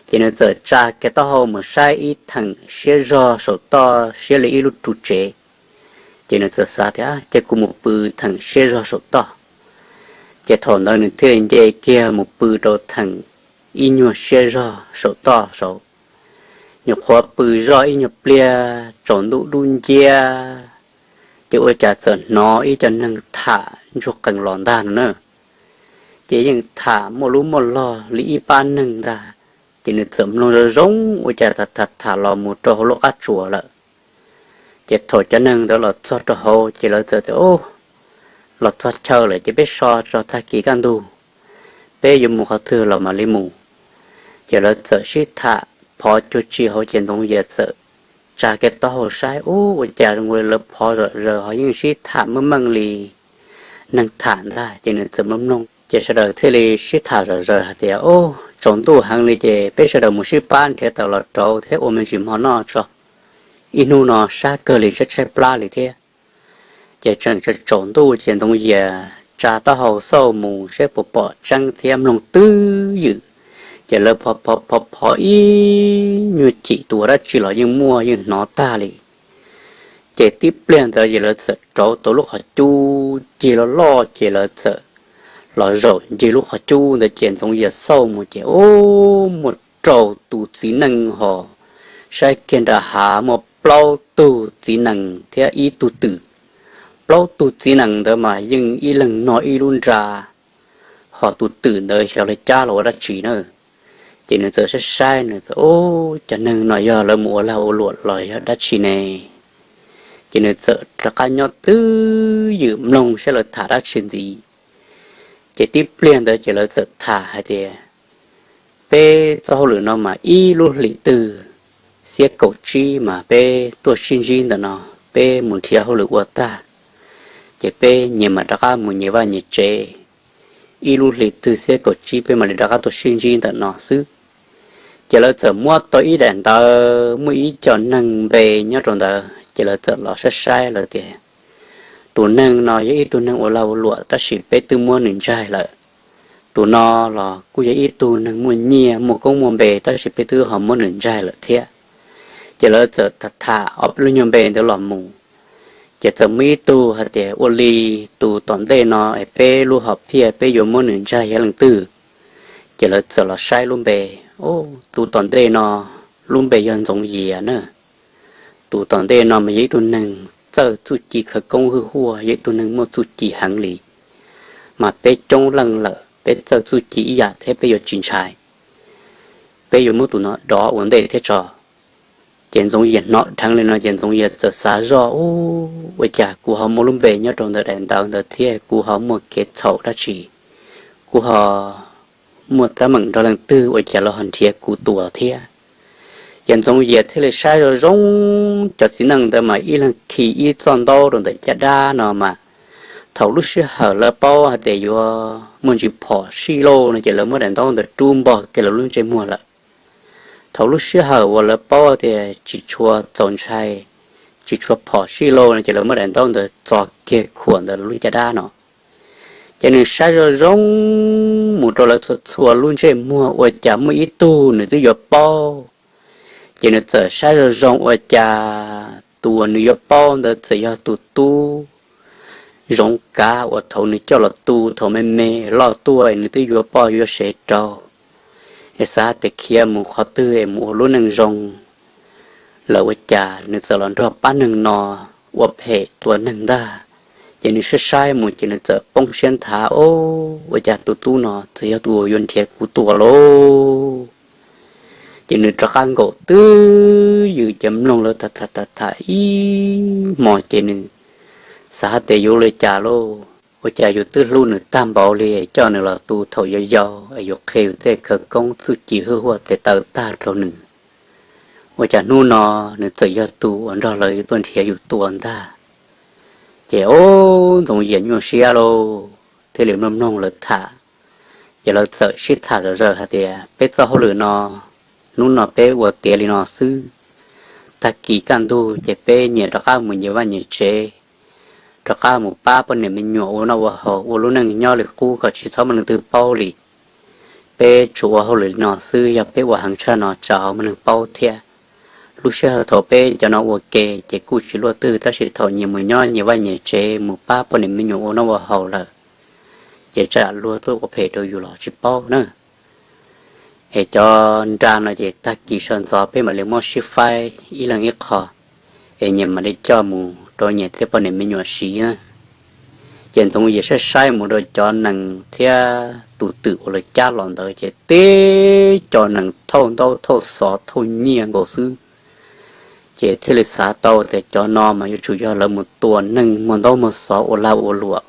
Ces nws txawm tsa kiag taub hau mus saib ib theem siab zog saum toj siab li ib lub ru tsev. Ces nws txawm xav tias, Cia kuv mus pw theem siab zog saum toj. Ces thaum ntawd nws thiaj li nce kiag mus pw rau theem ib nyuag siab zog saum toj saud. Nyuam qhuav pw zoj ib nyuag pliag tsaus ntuj dub nciab, ces ua cas txawm hnov ib co neeg tham ntsuag qees los ntag no na. Ces yeej tham muaj lub muaj log li ib pab neeg ntag. Ces nws txawm mloog zoo zoo ua cas tham tham tham los mus rau hauv lub qab tsuas lawm. Ces thaum cov neeg ntawd los txog rau hauv ces lawv txawm tias, Ub, los txog chaw lawm ces peb so tso, tag kis kaj ntug peb yuav mus qhov twg los mam li mus. Ces lawv txawm sib tham phov cuag tsi hauv ces Ntxoov Yias txawm tsa kiag taub hau saib, ub, ua cas zoo li lawv phov zom zaws ho yeej sib tham meej meej li neeg tham ntag. Ces nws txawm mloog mloog ces sawv daws thiaj li sib tham zom zaws hais tias, Ub, tsaus ntuj heev li ces peb sawv daws mus sib pab nrhiav tawm los rauv thiab ua me ntsis mov noj tso. Ib hnub no sab kawg li, tshaib tshaib plab li thiab. Ces tseem tsaus ntuj ces Ntxoov Yias tsa taub hau xauj mus saib puas pom tseeb thiab. Mloog twb ywm, ces lawv phov phov phov phov ib nyuag chim tus ua dab tsi los yeej muaj yeej hnov tag li. Ces tib pliag ntawd ces lawv txawm rauv tau lub qhov cub cig loj loj ces lawv txawm los zaum ncig lub qhov cub ntawd ces Ntxoov Yias xauj mus ces ub, muaj rau tus txiv neej ho saib kiag nram hav muaj plaub tug txiv nees thiab ib tug twm. Plaub tug txiv nees ntawd mas yeej ib leeg nog ib lub nra, ho tus twm ntawd xyov lawv cab los ua dab tsi na. Ces nws txawm saib saib nws txawm, Ub, cov neeg no yog lawv mus ua lag ua luam los yog dab tsi ne? Ces nws txawm rov qab nyob twb ywm mloog saib lawv tham dab tsi ntxiv. Ces tib pliag ntawd ces lawv txawm tham hais tias, Peb txoj hauj lwm no mas ib lub hlis twg xiab kaum tsib mas peb tuaj sib ntsib ntawm no, peb mus nrhiav hauj lwm ua tag, ces peb nyias mam rov qab mus nyias vaj nyias tsev. Ib lub hlis twg xiab kaum tsib peb mam li rov qab tuaj sib ntsib ntawm no xwb. Ces lawv txawm muab tau ib daim ntawv muaj ib co neeg npe nyob rau ntawd, ces lawv txawm los saib saib lawv tias, Tus neeg no yog ib tug neeg ua lag ua luam tab sis peb twb muab nws ntsaig lawm. Tus no los kuj yog ib tug neeg muaj nyiaj muaj koob muaj npe tab sis peb twb ho muab nws ntsaig lawm thiab. Ces lawv txawm tham tham ob lub nyuag npe ntawd los mus. Ces txawm muaj ib tug hais tias, Ua li tus tom ntej no es peb lub hom phiaj peb yuav muab nws ntsaig yog leej twg? Ces lawv txawm los saib lub npe, Tus tom ntej no lub npe yog Ntxoov Yias na. Tus tom ntej no mas yog ib tug neeg txawj txuj ci khawv koob hwj huaj, yog ib tug neeg muaj txuj ci heev li. Mas peb coob leej lawm, peb txawj txuj ci ib yam thiab peb yuav tsis ntshai. Peb yuav muab tus no dov ua ntej thiab tso. Ces Ntxoov Yias hnov dheev li no ces Ntxoov Yias txawm xav zoj, Ub, ua cas kuv ho muaj lub npe nyob rau ntawm daim ntawv ntawd thiab kuv ho muaj kev txhaum dab tsi? Kuv ho muaj teeb meem nrog leej twg ua cas lawv ho nrhiav kuv tua thiab? Ces Ntxoov Yias thiaj li saib zoo zoo, cov txiv neej ntawd mas ib leeg khi ib txoj ntaub rau ntawm caj dab no mas, thaum lub sij hawm lawv paub hais tias yuav muaj ntsis phom sij lauj no ces lawv muab daim ntaub ntawd rub npog kiag lawv lub ntsej muag lawm. Thaum lub sij hawm uas lawv paub tias tsis tshua txaus ntshai, tsis tshua phom sij lauj no ces lawv muab daim ntaub ntawd txo kiag khuam ntawm lub caj dab no. Ces nws saib zoo zoo mus rau lawv txhua txhua lub ntsej muag ua cas muaj ib tug nws twb yuav paub. Ces nws txawm saib zoo zoo ua cas tus uas nws yuav paub ntawd txawm yog tus tub Zoov Kav uas thaum nws coj los tu thaum me me loj tuaj es nws twb yuav poj yuav sev rau, es xav tias khiav mus qhov twg es mus ua lub neej zoo lawm ua cas nws txawm los nrog pab neeg no ua phem tua neeg ntag. Ces nws saib saib mus ces nws txawm poob siab nthav, Ub, ua cas tus tub no txawm yog tus uas yuav nrhiav kuv tua lauj? Ces nws rov qab nkaum twb ywm ces mloog lawv tham tham tham tham ib hmos ces nws xav hais tias yuav ua li cas lauj, ua cas yus twb hlub nws tag npaum li coj nws los tu thaum yau yau es yus qhia yus tej khawv koob txuj ci hwj huaj tes taw tag rau nws, ua cas hnub no nws txawm yog tus uas nrog lawv tuaj nrhiav yus tua ntag. Ces ub, Ntxoov Yias nyuaj siab lauj, thiaj li mloog mloog lawv tham. Ces lawv txawm sib tham zom zaws hais tias, Peb txoj hauj lwm no, hnub no peb ua tiav li no xwb, tag kis kaj ntug ces peb nyias rov qab mus nyias vaj nyias tsev. rov qab mus pab poj niam me nyuam ua noj ua haus ua lub neej nyob li qub kom tsis txhob muaj leej twg paub li. Peb tsuas ua hauj lwm li no xwb, yog peb ua heev tshaj no tsam ho muaj neeg paub thiab. Lub sij hawm thaum peb cov no ua ke ces kuj tsis luaj twg, tab sis thaum nyias mus nyob nyias vaj nyias tsev mus pab poj niam me nyuam ua noj ua haus lawm, ces tsam luag tuaj ua phem rau yus los tsis paub na. Es cov nra no ces tag kis sawv ntxov peb mam li muab sib faib ib leeg ib qho, es nyias mam li coj mus rau nyias tej poj niam me nyuam siv na. Ces Ntxoov Yias saib saib mus rau cov nees thiab tus twm uas lawv cab los ntawd ces teb cov nees thauj ntaub thauj xov thauj nyiaj nkaus xwb. Ces thiaj li xav tau tias cov no mas yuav tsum yog lawv mus tua neeg muag ntaub muag xov ua lag ua luam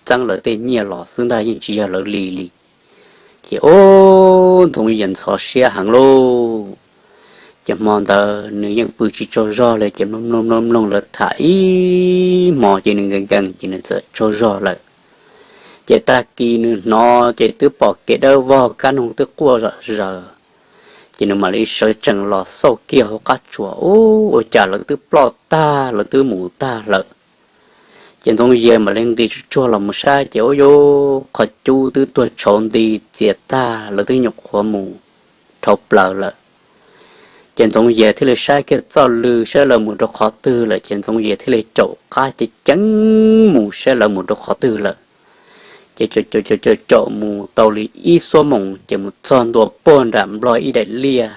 txeeb lawv tej nyiaj los xwb ntag, yeej tsis yog lawv li li. Ces ub, Ntxoov Yias ntxhov siab heev lauj. Ces hmo ntawd nws yeej pw tsis tsaug zog li, ces mloog mloog mloog mloog lawv tham ib hmo ces nws nkees nkees ces nws txawm tsaug zog lawm. Ces tag kis nws hnov ces twb pom kev dawb vog, kab noog twb quaj zom zaws. Ces nws mam li sawv tsees los xauj kiag hauv qab tsuas, ub, ua cas lawv twb ploj tag, lawv twb mus tag lawm. Ces Ntxoov Yias mam li nqis tsuag tsuag los mus saib ces ub, yuav qhov cub twb tuag tshauv nti txias tag, lawv twb nyuam qhuav mus dhau plaws lawm. Ces Ntxoov Yias thiaj li saib kiag txoj lw saib lawv mus rau qhov twg lawm, ces Ntxoov Yias thiaj li caum qab ceev ceev mus saib lawv mus rau qhov twg lawm. Ces caum caum caum caum mus tau li ib xuab moos ces mus txog ntua puag nram nplog ib daim liaj,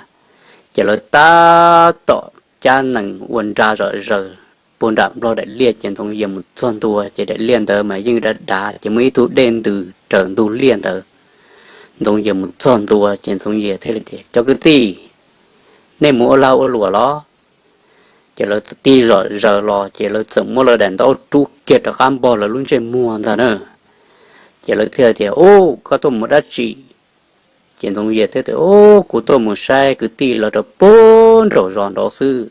ces lawv tab tom cab nees ua nra zom zaws puag nram nplog daim liaj. Ces Ntxoov Yias mus txog ntua ces daim liaj ntawd mas yeej dav dav, ces muaj ib tug dej ntws raws ntug liaj ntawd. Ntxoov Yias mus txog ntua ces Ntxoov Yias thiaj li tias, Cov kwv tij, nej mus ua lag ua luam los? Ces lawv tig zom zaws los ces lawv txawm muab lawv daim ntaub rub kiag rov qab npog lawv lub ntsej muag ntag na. Ces lawv thiaj tias, Ub, koj tuaj mus dab tsi? Ces Ntxoov Yias thiaj tias, Ub, kuv tuaj mus saib kwv tij lawv rau puag nraum zos nraud xwb.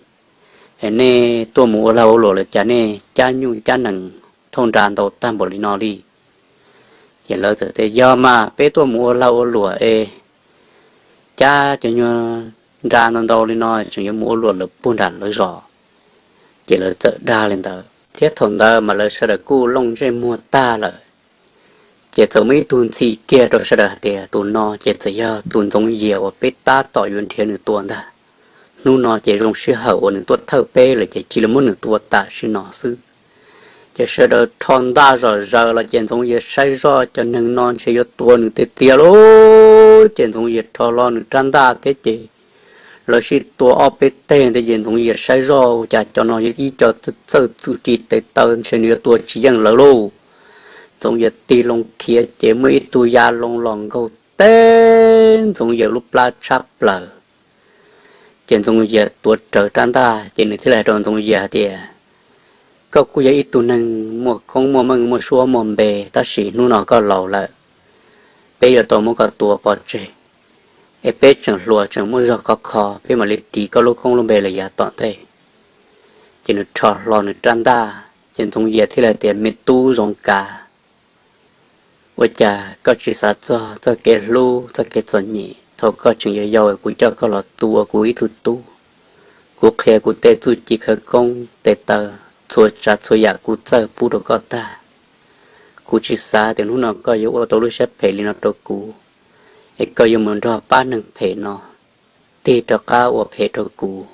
Es nej tuaj mus ua lag ua luam los cas nej cab nyuj cab nees thauj nra ntau tag npaum li no li? Ces lawv txawm tias, Yog mas, peb tuaj mus ua lag ua luam es cab cov nyuag nra ntau ntau li no tseem yuav mus ua luam lawm puag nram lawv zos. Ces lawv txawm dag li ntawd thiab thaum ntawd mas lawv sawv daws kuj looj ntsej muag tag lawm. Ces txawm muaj ib tug ntxhi kiag rau sawv daws hais tias, Tus no ces txawm yog tus Ntxoov Yias uas peb tab tom yuav nrhiav nws tua ntag. Hnub no ces zoo sij hawm uas nws tuaj thawj peb lawm ces cia li muab nws tua tam sim no xwb. Ces sawv daws rho ntaj zom zaws los ces Ntxoov Yias saib zoj cov neeg no ntshe yuav tua nws tiag tiag lauj. Ces Ntxoov Yias rho hlo nws rab ntaj thiab ces lawv sib tua ob peb teg ntawd ces Ntxoov Yias saib zoj ua cas cov no yog ib co txawj txuj ci tes taw, ntshe nws yuav tua tsis yeej lawv lauj. Ntxoov Yias tig loo khiav ces muaj ib tug ya loo los nkaug teb Ntxoov Yias lub plab tshab plaws. Ces Ntxoov Yias tuav rawv rab ntaj ces nws thiaj li hais rau Ntxoov Yias hais tias, Koj kuj yog ib tug neeg muaj koob muaj meej muaj suab muaj npe, tab sis hnub no koj laus lawm, peb yuav tau muab koj tua pov tseg, es peb tseem hluas tseem muaj zog khov kho, peb mam li ris koj lub koob lub npe lawm yav tom ntej. Ces nws rho hlo nws rab ntaj ces Ntxoov Yias thiaj li tias, Me tub Zoov Kav, ua cas koj tsis xav txog txoj kev hlub txoj kev txom nyem thaum koj tseem yau yau kuv coj koj los tu ua kuv ib tug tub? Kuv qhia kuv tej txuj ci khawv koob tes taw, txhua tsav txhua yam kuv txawj pub rau koj tag. Kuv tsis xav tias hnub no koj yuav ua tau lub siab phem li no rau kuv, es koj yuav mus nrog pab neeg phem no tig rov qab ua phem rau kuv.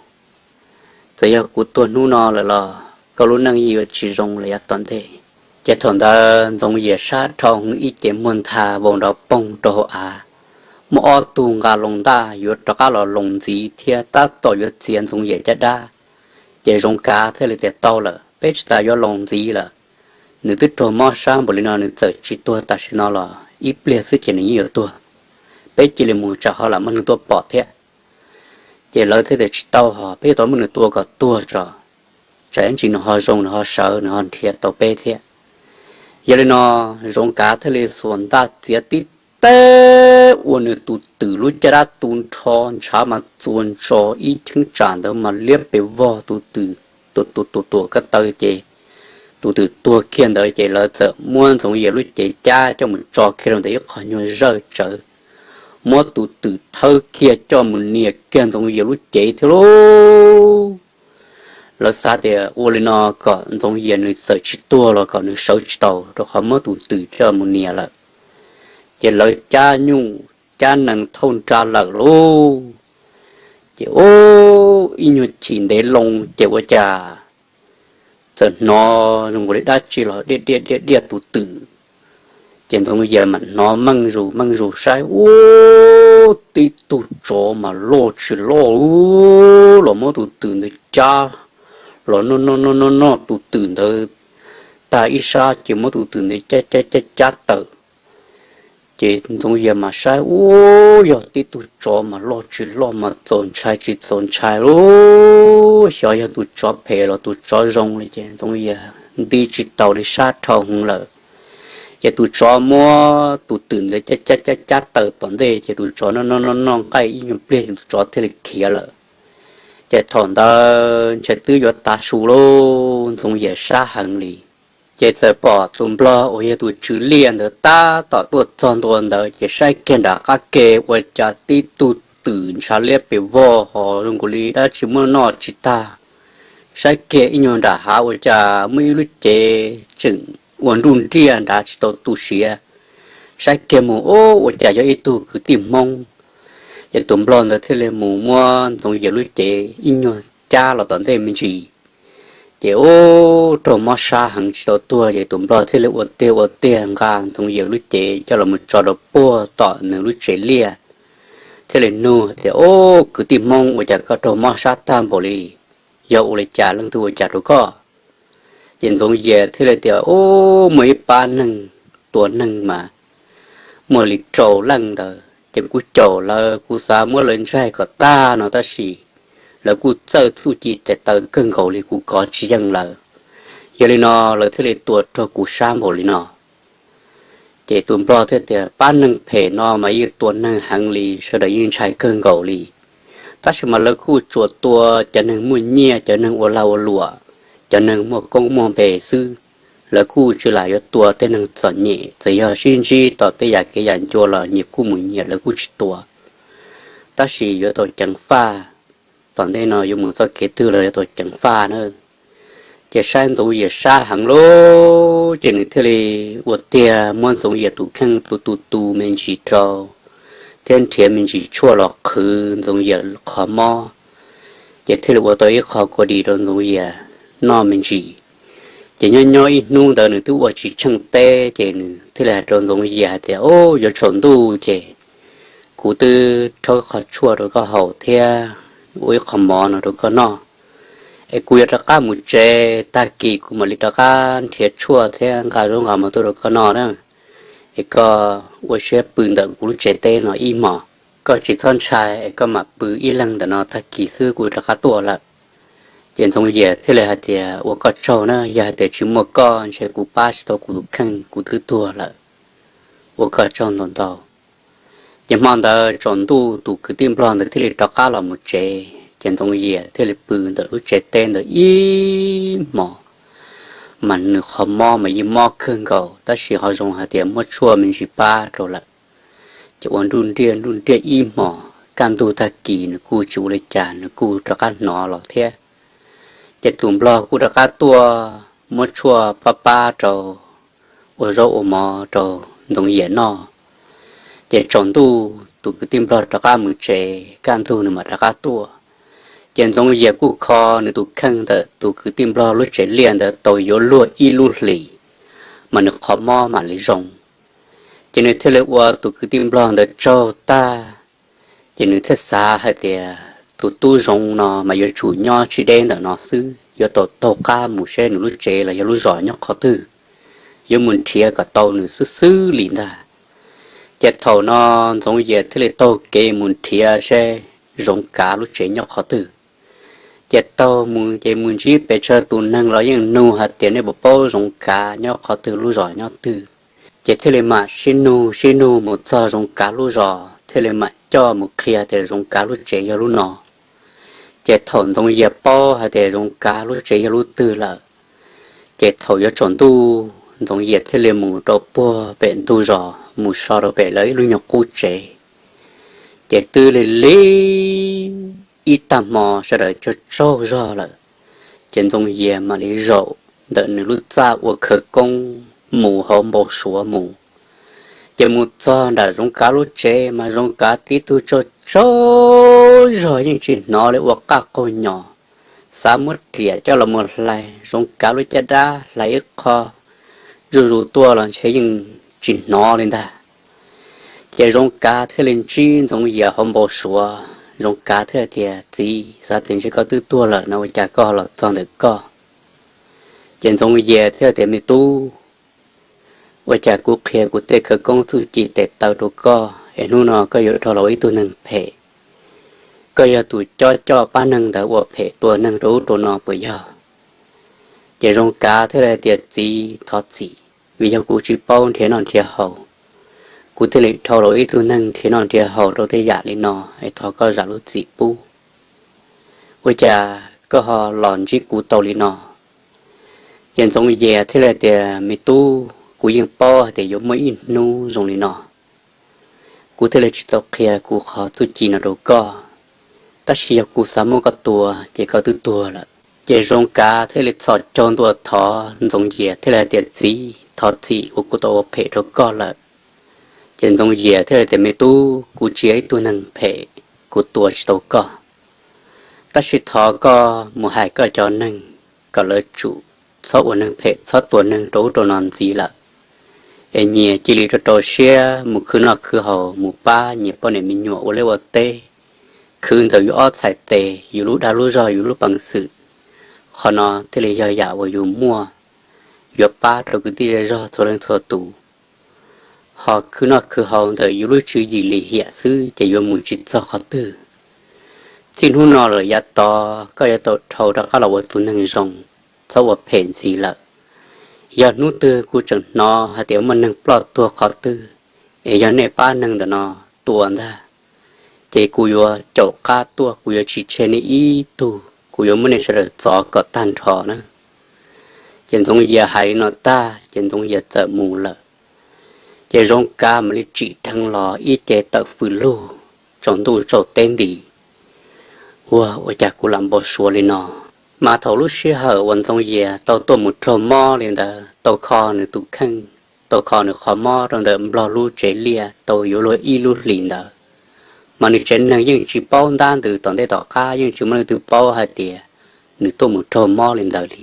Txawm yog kuv tuag hnub no lawm los koj lub neej yeej yuav tsis zoo lawm yav tom ntej. Ces thaum ntawd Ntxoov Yias sab dhau hwv ib ce muag ntha vau nrov poog rau hauv av. Muaj ob tug nqa loo ntaj yuav rov qab los loos ntxiv thiab tab tom yuav txiav Ntxoov Yias caj dab. Ces Zoov Kav thiaj li tias, Tau lawm, peb tsis tas yuav loos ntxiv lawm. Nws twb raug mob sab npaum li no nws txawm tsis tuag tam sim no los ib pliag xwb ces nws yeej yuav tuag. Peb cia li mus tsam ho lam muaj neeg tuaj pom thiab. Ces lawv thiaj tias, Tsis tau, ho peb yuav tau muab nws tua kom tuag tso, tsam ib ntsis nws ho zoo nws ho sawv nws ho nrhiav tau peb thiab. Yog li no Zoov Kav thiaj li xuas ntaj txiav tib teg ua nws tus twm lub caj dab tu nrho ntshav mas txuas ntso ib cheeb tsam ntawd mas liab pes vog tus twm, tus tus tus tuam ko taw ces tus twm tuag kiag ntawd ces lawv txawm muab Ntxoov Yias lub cev cab coj mus tso kiag rau ntawm ib qho nyuag zawj tsawv, muab tus twm thawb kiag coj mus nias kiag Ntxoov Yias lub cev thiab lauj. Lawv xav tias ua li no kom Ntxoov Yias nws txawm tsis tuag los kom nws sawv tsis taus rau qhov muab tus twm coj mus nias lawm. Ces lawv cab nyuj cab nees thauj nra lawm lauj. Ces ub, ib nyuag chim ntev loo ces ua cas txawm hnov zoo li dab tsi los diaj diaj diaj diaj tus twm. Ces Ntxoov Yias mam hnov meej zus meej zus saib, ub, tib tug tsov mas loj tsis loj los muab tus twm ntawd cab los noj noj noj noj noj tus twm ntawd tag ib sab ces muab tus twm ntawd cab cab cab cab tawm. Ces Ntxoov Yias mas saib, ub, yog tib tug tsov mas loj tsis loj mas txaus ntshai tsis txaus ntshai lauj, xyov yog tus tsov phem los tus tsov zoo li. Ces Ntxoov Yias nti tsis taus li, sab dhau heev lawm. Ces tus tsov muab tus twm ntawd cab cab cab cab tawm tom ntej ces tus tsov noj noj noj noj nqaij ib nyuag pliag ces tus tsov thiaj li khiav lawm. Ces thaum ntawd ntshe twb yuav tav su lauj, Ntxoov Yias sab heev li. Ces txawm pom tus nplog uas yog tus tswv liaj ntawd tab tom tuaj txog ntua ntawd ces saib kiag nram qab ke ua cas tib tug twm ntshav liab pes vog ho zoo nkaus li dab tsi muab noj tsis tag. Saib kiag ib nyuag nram hav ua cas muaj ib lub cev tseem ua nruj nriaj nrad tsis tau tu siav. Saib kiag mus, ub, ua cas yog ib tug kwv tij Hmoob. Ces tus nplog ntawd thiaj li mus muab Ntxoov Yias lub cev ib nyuag cab los tom ntej me ntsis. Ces ub, raug mob sab heev tsis tau tuag ces tus nplog thiaj li ua tiag ua tiag nqa Ntxoov Yias lub cev coj los mus tso rau puag tom nws lub tsev liaj, thiaj li nug tias, ub, kwv tij Hmoob, ua cas koj raug mob sab tag npaum li? Yog ua li cas, leej twg ua cas rau koj? Ces Ntxoov Yias thiaj li tias, ub, muaj ib pab neeg tua neeg mas muaj li rau leej ntawd ces kuv caum lawv, kuv xav muab lawv ntsaig kom tag no tab sis lawv kuj txawj txuj ci tes taw kawg nkaus li, kuv kov tsis yeej lawv. Yog li no lawv thiaj li tua raug kuv sab npaum li no. Ces tus nplog thiaj tias, pab neeg phem no mas yeej tua neeg heev li, sawv daws yeej ntshai kawg nkaus li. Tab sis mas lawv kuj tsuas tua cov neeg muaj nyiaj, cov neeg ua lag ua luam, cov neeg muaj koob muaj npe xwb. Lawv kuj tsis lam yuav tua tej neeg txom nyem, txawm yog sib ntsib tom tej yam kev yam ncua los nyias kuj mus nyias, lawv kuj tsis tua. Tab sis yuav tau ceev faj, tom ntej no yuav mus txoj kev twg los yuav tau ceev faj na. Ces saib Ntxoov Yias sab heev lawm ces nws thiaj li ua tiag muab Ntxoov Yias tus kheej tu tu tu me ntsis rau, thiab nrhiav me ntsis tshuaj los qhwv Ntxoov Yias qhov mob. Ces thiaj li ua tau ib qho kua dis rau Ntxoov Yias noj me ntsis. Ces nyob nyob ib hnub ntawd nws twb ua tsis tsheej teb ces nws thiaj li hais rau Ntxoov Yias hais tias, ub, yuav tsaus ntuj ces kuv twb rhaub ib qho tshuaj rau koj haus thiab ua ib qho mov no rau koj noj, es kuv yuav rov qab mus tsev, tag kis kuv mam li rov qab nrhiav tshuaj thiab nqa zaub nqa mov tuaj rau koj noj na. Es koj ua siab pw ntawm kuv lub tsev teb no ib hmos, koj tsis txhob ntshai es koj mam pw ib leeg ntawm no, tag kis xwb kuv rov qab tuaj lawm. Ces Ntxoov Yias thiaj li hais tias, ua koj tsaug na, yog hais tias tsis muaj koj ntshe kuv pab tsis tau kuv tus kheej, kuv twb tuag lawm. Ua koj tsaug ntau ntau. Ces hmo ntawd tsaus ntuj tus kwv tij nplog ntawd thiaj li rov qab los mus tsev, ces Ntxoov Yias thiaj li pw ntawm lub tsev teb ntawd ib hmos, mas nws qhov mob mas yeej mob kawg nkaus tab sis ho zoo hais tias muab tshuaj me ntsis pab rau lawm. Ces ua nruj nriaj nruj nriaj ib hmos, kaj ntug tag kis nws kuj tsis ua li cas, nws kuj rov qab hnov los thiab. Ces tus nplog kuj rov qab tuaj muab tshuaj pab pab rau, ua zaub ua mov rau Ntxoov Yias noj. Ces tsaus ntuj tus kwv tij nplog rov qab mus tsev, kaj ntug nws mam rov qab tuaj. Ces Ntxoov Yias kuj kho nws tus kheej ntawm tus kwv tij nplog lub tsev liaj ntawd tau yuav luag ib lub hlis, mas nws qhov mob mam li zoo. Ces nws thiaj li ua tus kwv tij nplog ntawd tsaug tag, ces nws thiaj xav hais tias tus tub zoov no mas yuav tsum nyob tsis deb ntawm no xwb, yuav tau taug qab mus seb nws lub tsev los yog lub zos nyob qhov twg, yuav mus nrhiav kom tau nws xwb xwb li ntag. Ces thaum no Ntxoov Yias thiaj li taug kev mus nrhiav seb Zoov Kav lub tsev nyob qhov twg. Ces taug mus ces mus ntsib pes tsawg tus neeg los yeej nug hais tias nej puas paub Zoov Kav nyob qhov twg, lub zos nyob twg. Ces thiaj li mam sib nug sib nug mus txog Zoov Kav lub zos thiaj li mam coj mus qhia tias Zoov Kav lub tsev yog lub no. Ces thaum Ntxoov Yias paub hais tias Zoov Kav lub tsev yog lub twg lawm, ces thaum yuav tsaus ntuj Ntxoov Yias thiaj li mus rau puag pem ntug zos mus so rau pem lawv ib lub nyuag qub tsev. Ces twb li li ib tag hmo sawv daws tsaug tsaug zog lawm, Ces Ntxoov Yias mam li zaum ntawm nws lub txaj ua khawv koob mus hauv npau suav mus. Ces mus txog nram Zoov Kav lub tsev mas Zoov Kav tib tug tsaug tsaug zog yeej tsis hnov li, ua qaj qaug nyos, xav muab riam coj los mus hlais Zoov Kav lub caj dab hlais ib qho zuj zus tuaj los ntshe yeej tsis hnov li ntag. Ces Zoov Kav thiaj li ntsib Ntxoov Yias hauv npau suav, Zoov Kav thiaj tias, Txiv, xav tias ntshe koj twb tuag lawm no, ua cas koj los txog ntawm koj? Ces Ntxoov Yias thiaj tias, Me tub, ua cas kuv qhia kuv tej khawv koob txuj ci tes taw rau koj es hnub no koj yuav dhau los ua ib tug neeg phem? Koj yog tus cob coj pab neeg ntawd ua phem tua neeg rau ub rau no puas yog? Ces Zoov Kav thiaj li tias, Txiv, thov txim, vim yog kuv tsis paub nrhiav noj nrhiav haus, kuv thiaj li dhau los ib tug neeg nrhiav noj nrhiav haus rau tej yam li no, es thov koj zam lub txim pub. Ua cas koj ho los ntsib kuv tau li no? Ces Ntxoov Yias thiaj li tias, Me tub, kuv yeej paub hais tias yuav muaj ib hnub zoo li no, kuv thiaj li tsis tau qhia kuv qhov txuj ci no rau koj. Tab sis yog kuv xav muab koj tua ces koj twb tuag lawm. Ces Zoov Kav thiaj li txhos caug ntua thov Ntxoov Yias thiaj li hais tias, Txiv, thov txim uas kuv tau ua phem rau koj lawm. Ces Ntxoov Yias thiaj li tias, Me tub, kuv tsis yog ib tug neeg phem, kuv tua tsis tau koj. Tab sis thov koj mus hais koj cov neeg kom lawv tsum txhob ua neeg phem, txhob tua neeg rau ub rau no ntxiv lawm, es nyias cia li rau rau siab mus khwv noj khwv haus, mus pab nyias poj niam me nyuam ua liaj ua teb, khwv ntawm yus ob txhais tes, yus lub dag lub zog, yus lub peev xwm. Qhov no thiaj li yog yam uas yus muaj, yuav pab rau kwv tij zej zog txhua leej txhua tus. Ho khwv noj khwv haus ntawm yus lub tswv yim lim hiam xwb ces yuav mus tsis txog qhov twg. Txij hnub no lawm yav tod koj yuav tau dhau rov qab los ua tus neeg zoo, txhob ua phem ntxiv lawm. Yog hnub twg kuv tseem hnov hais tias muaj neeg ploj tuag qhov twg, es yog nej pab neeg ntawm no tua ntag, ces kuv yuav caum qab tuaj, kuv yuav tsis tseg nej ib tug, kuv yuav muab nej sawv daws txov kom tag nrho na. Ces Ntxoov Yias hais li no tag ces Ntxoov Yias txawm mus lawm. Ces Zoov Kav mam li tsim dheev los ib ce tawm fws lug, tsaus ntuj tsaus teb nti. Ua, ua cas kuv lam npau suav li no? Mas thaum lub sij hawm uas Ntxoov Yias tau tuaj mus raug mob li ntawd, tau kho nws tus kheej, tau kho nws qhov mob rau ntawm Nplog lub tsev liaj tau yuav luag ib lub hlis ntawd, mas nws tsev neeg yeej tsis paub ntab ntws tom ntej tom qab, yeej tsis muaj leej twg paub hais tias nws tuaj mus raug mob li ntawd li.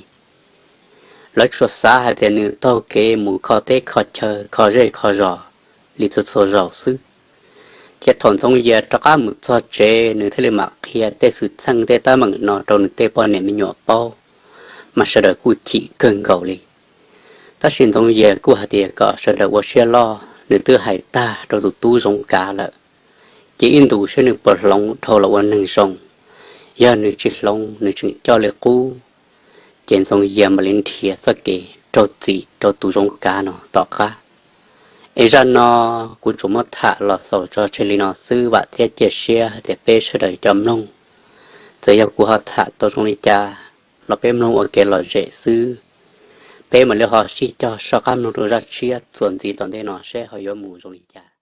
Lawv tsuas xav hais tias nws taug kev mus kho teb kho chaw, kho zej kho zos li txhua txhua zaus xwb. Ces thaum Ntxoov Yias rov qab mus txog tsev, nws thiaj li mam qhia tej xwm txheej tej teeb meem no rau nws tej poj niam me nyuam paub, mas sawv daws kuj chim kawg nkaus li. Tab sis Ntxoov Yias kuj hais tias kom sawv daws ua siab loj, nws twb hais tag rau tus tub Zoov Kav lawm, ces ib ntus saib nws puas hloov dhau los ua neeg zoo. Yog nws tsis hloov, nws tseem coj li qub, ces Ntxoov Yias mam li nrhiav txoj kev raug txim rau tus Zoov Kav no tom qab. Es zaj no kuv tsuas muab tham los xaus tso tseg li no xwb, vam thiab cia siab hais tias peb sawv daws cov mloog, txawm yog kuv ho tham tau zoo li cas los peb mloog ua kev lom zem xwb. Peb mam li ho sib cog soj qab mloog rau zaj tshiab txuas ntxiv tom ntej no seb ho yuav mus zoo li cas.